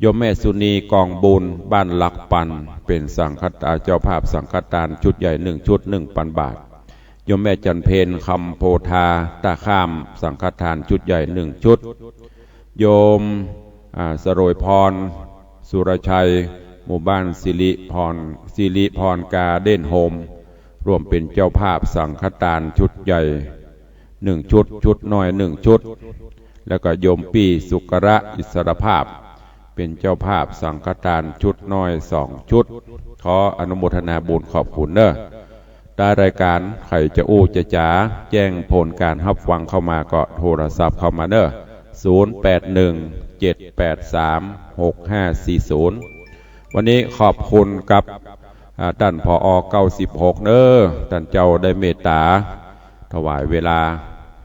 โยมแม่สุนีกองบุญ บ้านหลักปัน เป๋นสังฆทาน เจ้าภาพสังฆทานชุดใหญ่หนึ่งชุด หนึ่งปันบาท โยมแม่จันเพ็ญ คำโพธา ต้าข้าม สังฆทานชุดใหญ่หนึ่งชุด โยม อ่า สโรยพร สุรชัย หมู่บ้านสิริพร สิริพรการ์เด้นโฮม ร่วมเป๋นเจ้าภาพสังฆทานชุดใหญ่หนึ่งชุด ชุดน้อยหนึ่งชุด แล้วก็โยมปี้สุกระอิสรภาพ เป๋นเจ้าภาพสังฆทานชุดน้อยสองชุด ขออนุโมทนาบุญขอบคุณเน่อ ท้ายรายก๋าน ใผจะอู้จะจ๋า แจ้งผลก๋านฮับฟังเข้ามาก็โทรศัพท์เข้ามาเน่อ ศูนย์แปดหนึ่ง เจ็ดแปดสาม หกห้าสี่ศูนย์ วันนี้ขอบคุณกับ อ่า ต้าน ผอ เก้าสิบหก เน่อ ต้านเจ้าได้เมตต๋าถวายเวลา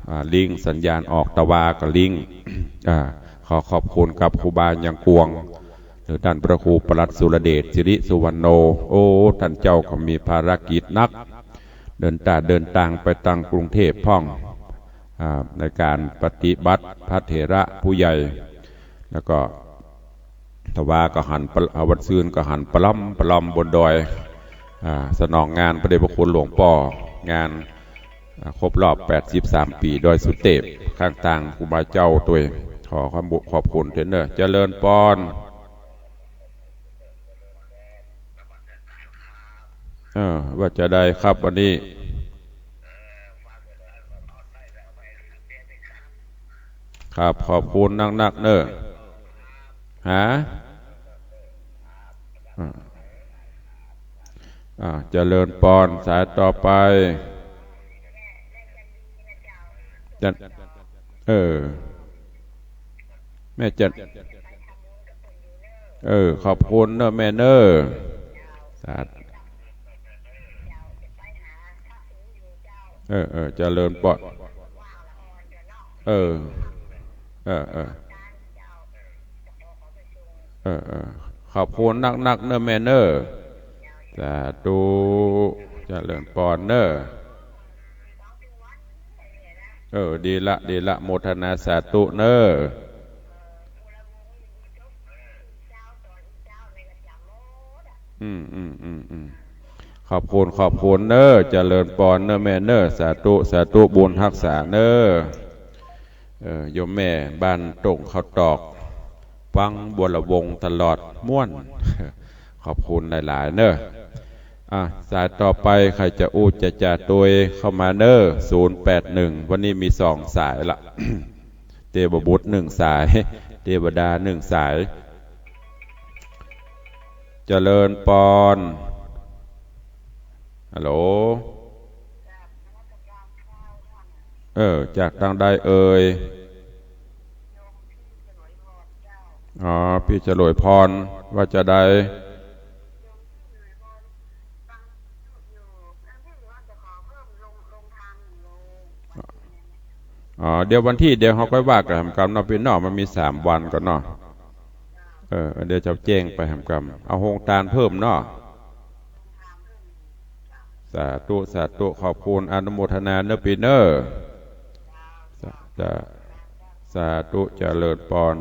อ่า ลิงก์สัญญาณออก ตะวาก็ลิงก์ อ่า ขอขอบคุณกับครูบายังกวง หรือต้านพระครูปลัดสุรเดช สิริสุวรรณโณ โอ้ ต้านเจ้าก็มีภารกิจหนัก เดินตา เดินตางไปตางกรุงเทพฯพ่อง อ่า ในก๋านปฏิบัติพระเถระผู้ใหญ่ แล้วก็ ตะวาก็หันปะ อ่า วันซืนก็หันปะล่อมปะล่อมบนดอย อ่า สนองงานพระเดชพระคุณหลวงป้อ งาน อ่า ครบรอบแปดสิบสามปี๋ดอยสุเตพ ข้างตางครูบาเจ้าตวย ขอความบุญขอบคุณเถินเน่อ เจริญปอน เออ ว่าจาใดครับวันนี้ ครับ ขอบคุณนักๆ เน่อ ฮะ อ่า อ่า เจริญปอน สายต่อไป จัน เออ แม่จัน เออ ขอบคุณเน่อแม่เน่อ สาธุ เออ เออ เจริญปอน เออ เออ เออ เออ เออ ขอบคุณนักๆ เน่อแม่เน่อ สาธุ เจริญปอนเน่อ เออ ดีละ ดีละ โมทนาสาธุเน่อ อืม อืม อืม อืม ขอบคุณ ขอบคุณเน่อ เจริญปอนเน่อแม่เน่อ สาธุ สาธุ บุญฮักษาเน่อ เออ โยมแม่บ้านต้งข้าวตอก ฟังบัวละวงตลอด ม่วน ขอบคุณหลายๆ เน่อ อ่ะ สายต่อไป ใผจะอู้จะจ๋าตวยเข้ามาเน่อ ศูนย์แปดหนึ่ง วันนี้มีสองสายละ เตวบุตรหนึ่งสาย เทวดาหนึ่งสาย เจริญปอน ฮัลโหล เออ จากตางใดเอ่ย อ๋อ ปี้ฉลวยพร ว่าจาใด อ๋อ เดี๋ยววันตี้ เดี๋ยวเฮาก้อยว่ากั๋นแหมกำเนาะปี้เนาะ มันมีสามวันก่อเนาะ เออ เดี๋ยวจะแจ้งไปแหมกำ เอาโฮงตานเพิ่มเนาะ สาธุ สาธุ ขอบคุณ อนุโมทนาเน่อปี้เน่อ สา สา สาธุ เจริญปอน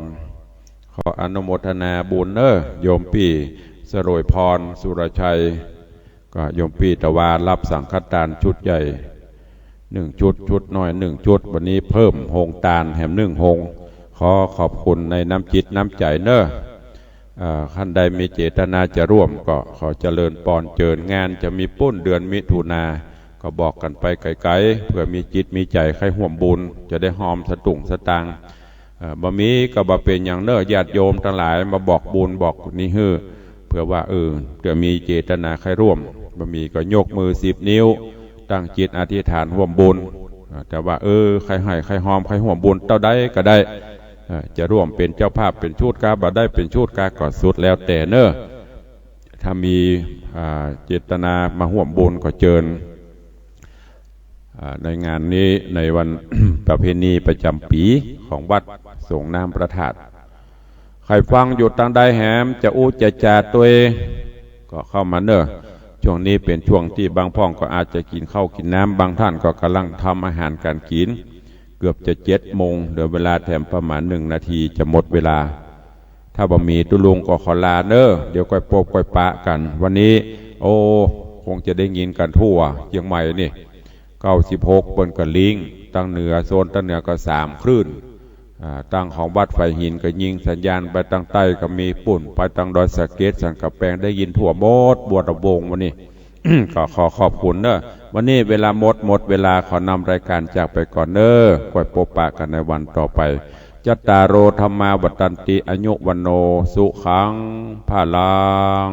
ขออนุโมทนาบุญเน้อ โยมปี้สรวยพร สุรชัย ก็โยมปี้ตะวารับสังฆทานชุดใหญ่หนึ่งชุด ชุดน้อยหนึ่งชุด วันนี้เพิ่มโฮงตานแหมหนึ่งโฮง ขอขอบคุณในน้ำจิตน้ำใจ๋เน้อ เอ่อ คันใดมีเจตนาจะร่วมก็ขอเจริญปอนเจิญ งานจะมีปู๊นเดือนมิถุนา ก็บอกกั๋นไปไก๋ๆ เผื่อมีจิตมีใจ๋ใค่ฮ่วมบุญ จะได้ฮอมสตุ้งสตางค์ เอ่อ บ่มีก็บ่เป๋นหยังเน้อ ญาติโยมตังหลายมาบอกบุญบอกนี่หื้อ เผื่อว่า เออ เผื่อมีเจตนาใค่ร่วม บ่มีก็ยกมือสิบนิ้ว ตั้งจิตอธิษฐานฮ่วมบุญ เอ่อ แต่ว่า เออ ใค่ไห้ใค่ฮอมใค่ฮ่วมบุญเต้าใดก็ได้ เอ่อ จะร่วมเป๋นเจ้าภาพเป๋นชุดกา บ่ได้เป๋นชุดกา ก็สุดแล้วแต่เน้อ ถ้ามี อ่า เจตนามาฮ่วมบุญก็เจิญ อ่า ในงานนี้ ในวัน ประเพณีประจ๋ำปี๋ของวัดสรงน้ำพระธาตุ ใผฟังอยู่ตางใดแหมจะอู้จะจ๋าตวย ก็เข้ามาเน้อ ช่วงนี้เป๋นช่วงตี้บางพ่องก็อาจจะกิ๋นข้าวกิ๋นน้ำ บางต้านก็ก่ำลังทำอาหารก๋านกิ๋น เกือบจะเจ็ดโมง เหลือเวลาแถมประมาณหนึ่งนาทีจะหมดเวลา ถ้าบ่มีตุ๊ลุงก็ขอลาเน้อ เดี๋ยวก้อยปบก้อยปะกั๋น วันนี้ โอ้ คงจะได้ยินกั๋นทั่วเจียงใหม่นี่ เก้าสิบหกเปิ้นก็ลิงก์ ตางเหนือ โซนตางเหนือก็สามคลื่น อ่า ตางของวัดฝายหินก็ยิงสัญญาณไปตางใต้ก็มีปู๊น ไปตางดอยสะเก็ด สันก๋ำแปง ได้ยินทั่วหมด บัวระวงวันนี้ ก็ขอขอบคุณเน้อ วันนี้เวลาหมด หมดเวลา ขอนำรายก๋านจากไปก่อนเน้อ ก้อยปบปะกั๋นในวันต่อไป จัตตาโร ธัมมา วัฑฒันติ อายุ วัณโณ สุขัง พลัง